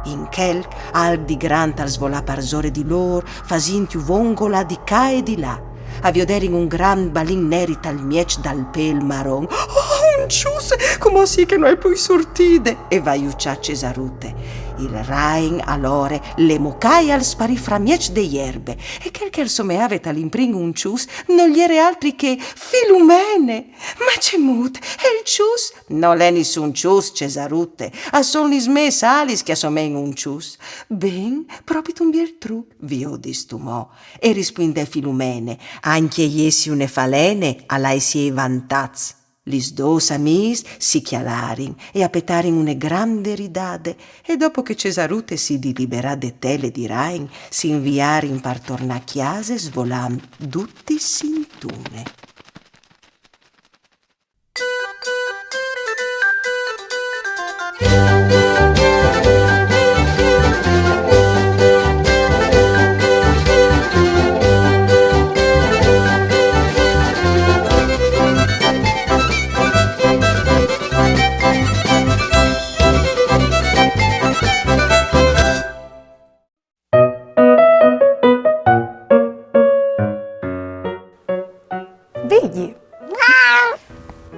In chel, alc di grant al svolà parsore di lôr, fasintju vongolâ di ca e di là. A vioderin un grant balin neri tal mieç dal pêl maron. Oh, un çus! Cumò sì che no ai plui surtide! E vaiuçà Cesarute. Il ragn alore le mocà e al sparì framieç de jerbe. E chel che al someave tal imprin un çus nol jere altri che Filumene! Ma cemût, e il çus? Nol è nissun çus, Cesarute, a son lis mês alis che a somein un çus. Ben, propit un biel truc, viodistu mo, e rispuindè Filumene, ancje jessi une falene al à i siei vantaçs. Lis dôs amiis si cjalarin e a petarin une grande ridade, e dopo che Cesarute si diliberà de tele di ragn, si inviarin par tornâ a cjase svolant dutis intune.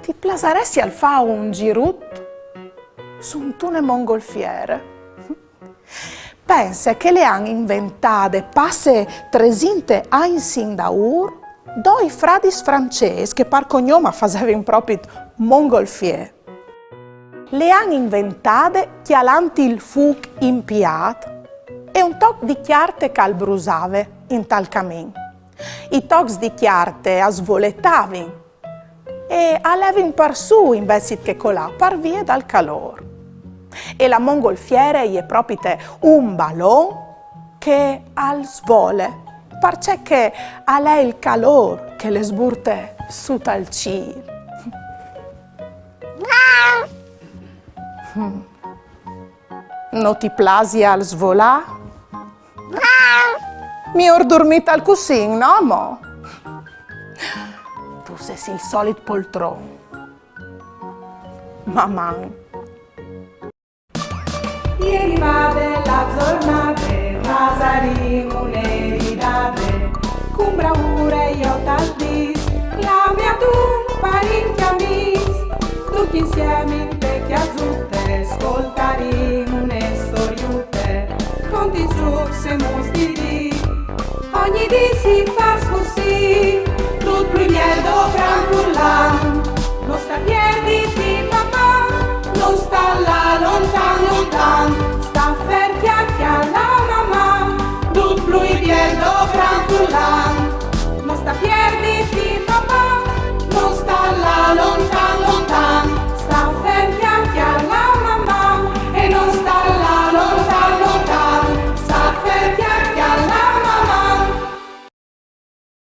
I plasaressial fâ un zirut suntune mongolfiere? Pense che le àn inventade passe tresinte agns indaûr doi fradis francês che par cognome a fasevin propit Mongolfier. Le àn inventade cjalant il fûc impiât e un toc di cjarte che al brusave intal camin. I tocs di cjarte a svoletavin e a levin par sù invezit che colâ par vie dal calôr. E la mongolfiere e je propite un balon che al svole, parcè che al è il calôr che le sburte sù tal cîl. No ti plasial svolâ? Miôr durmî tal cussin, no mo? Tu sês il solit poltron. Maman. E rivade la zornade, fasarìn une ridade, cun braure jo tal dîs, clamìn adun parint e amîs, ducj insiemi inte cjasute, scoltarìn une storiute, conti zûcs e mûts di dì. Ogni dì si fâs cussì, dut plui biel dopran furlan,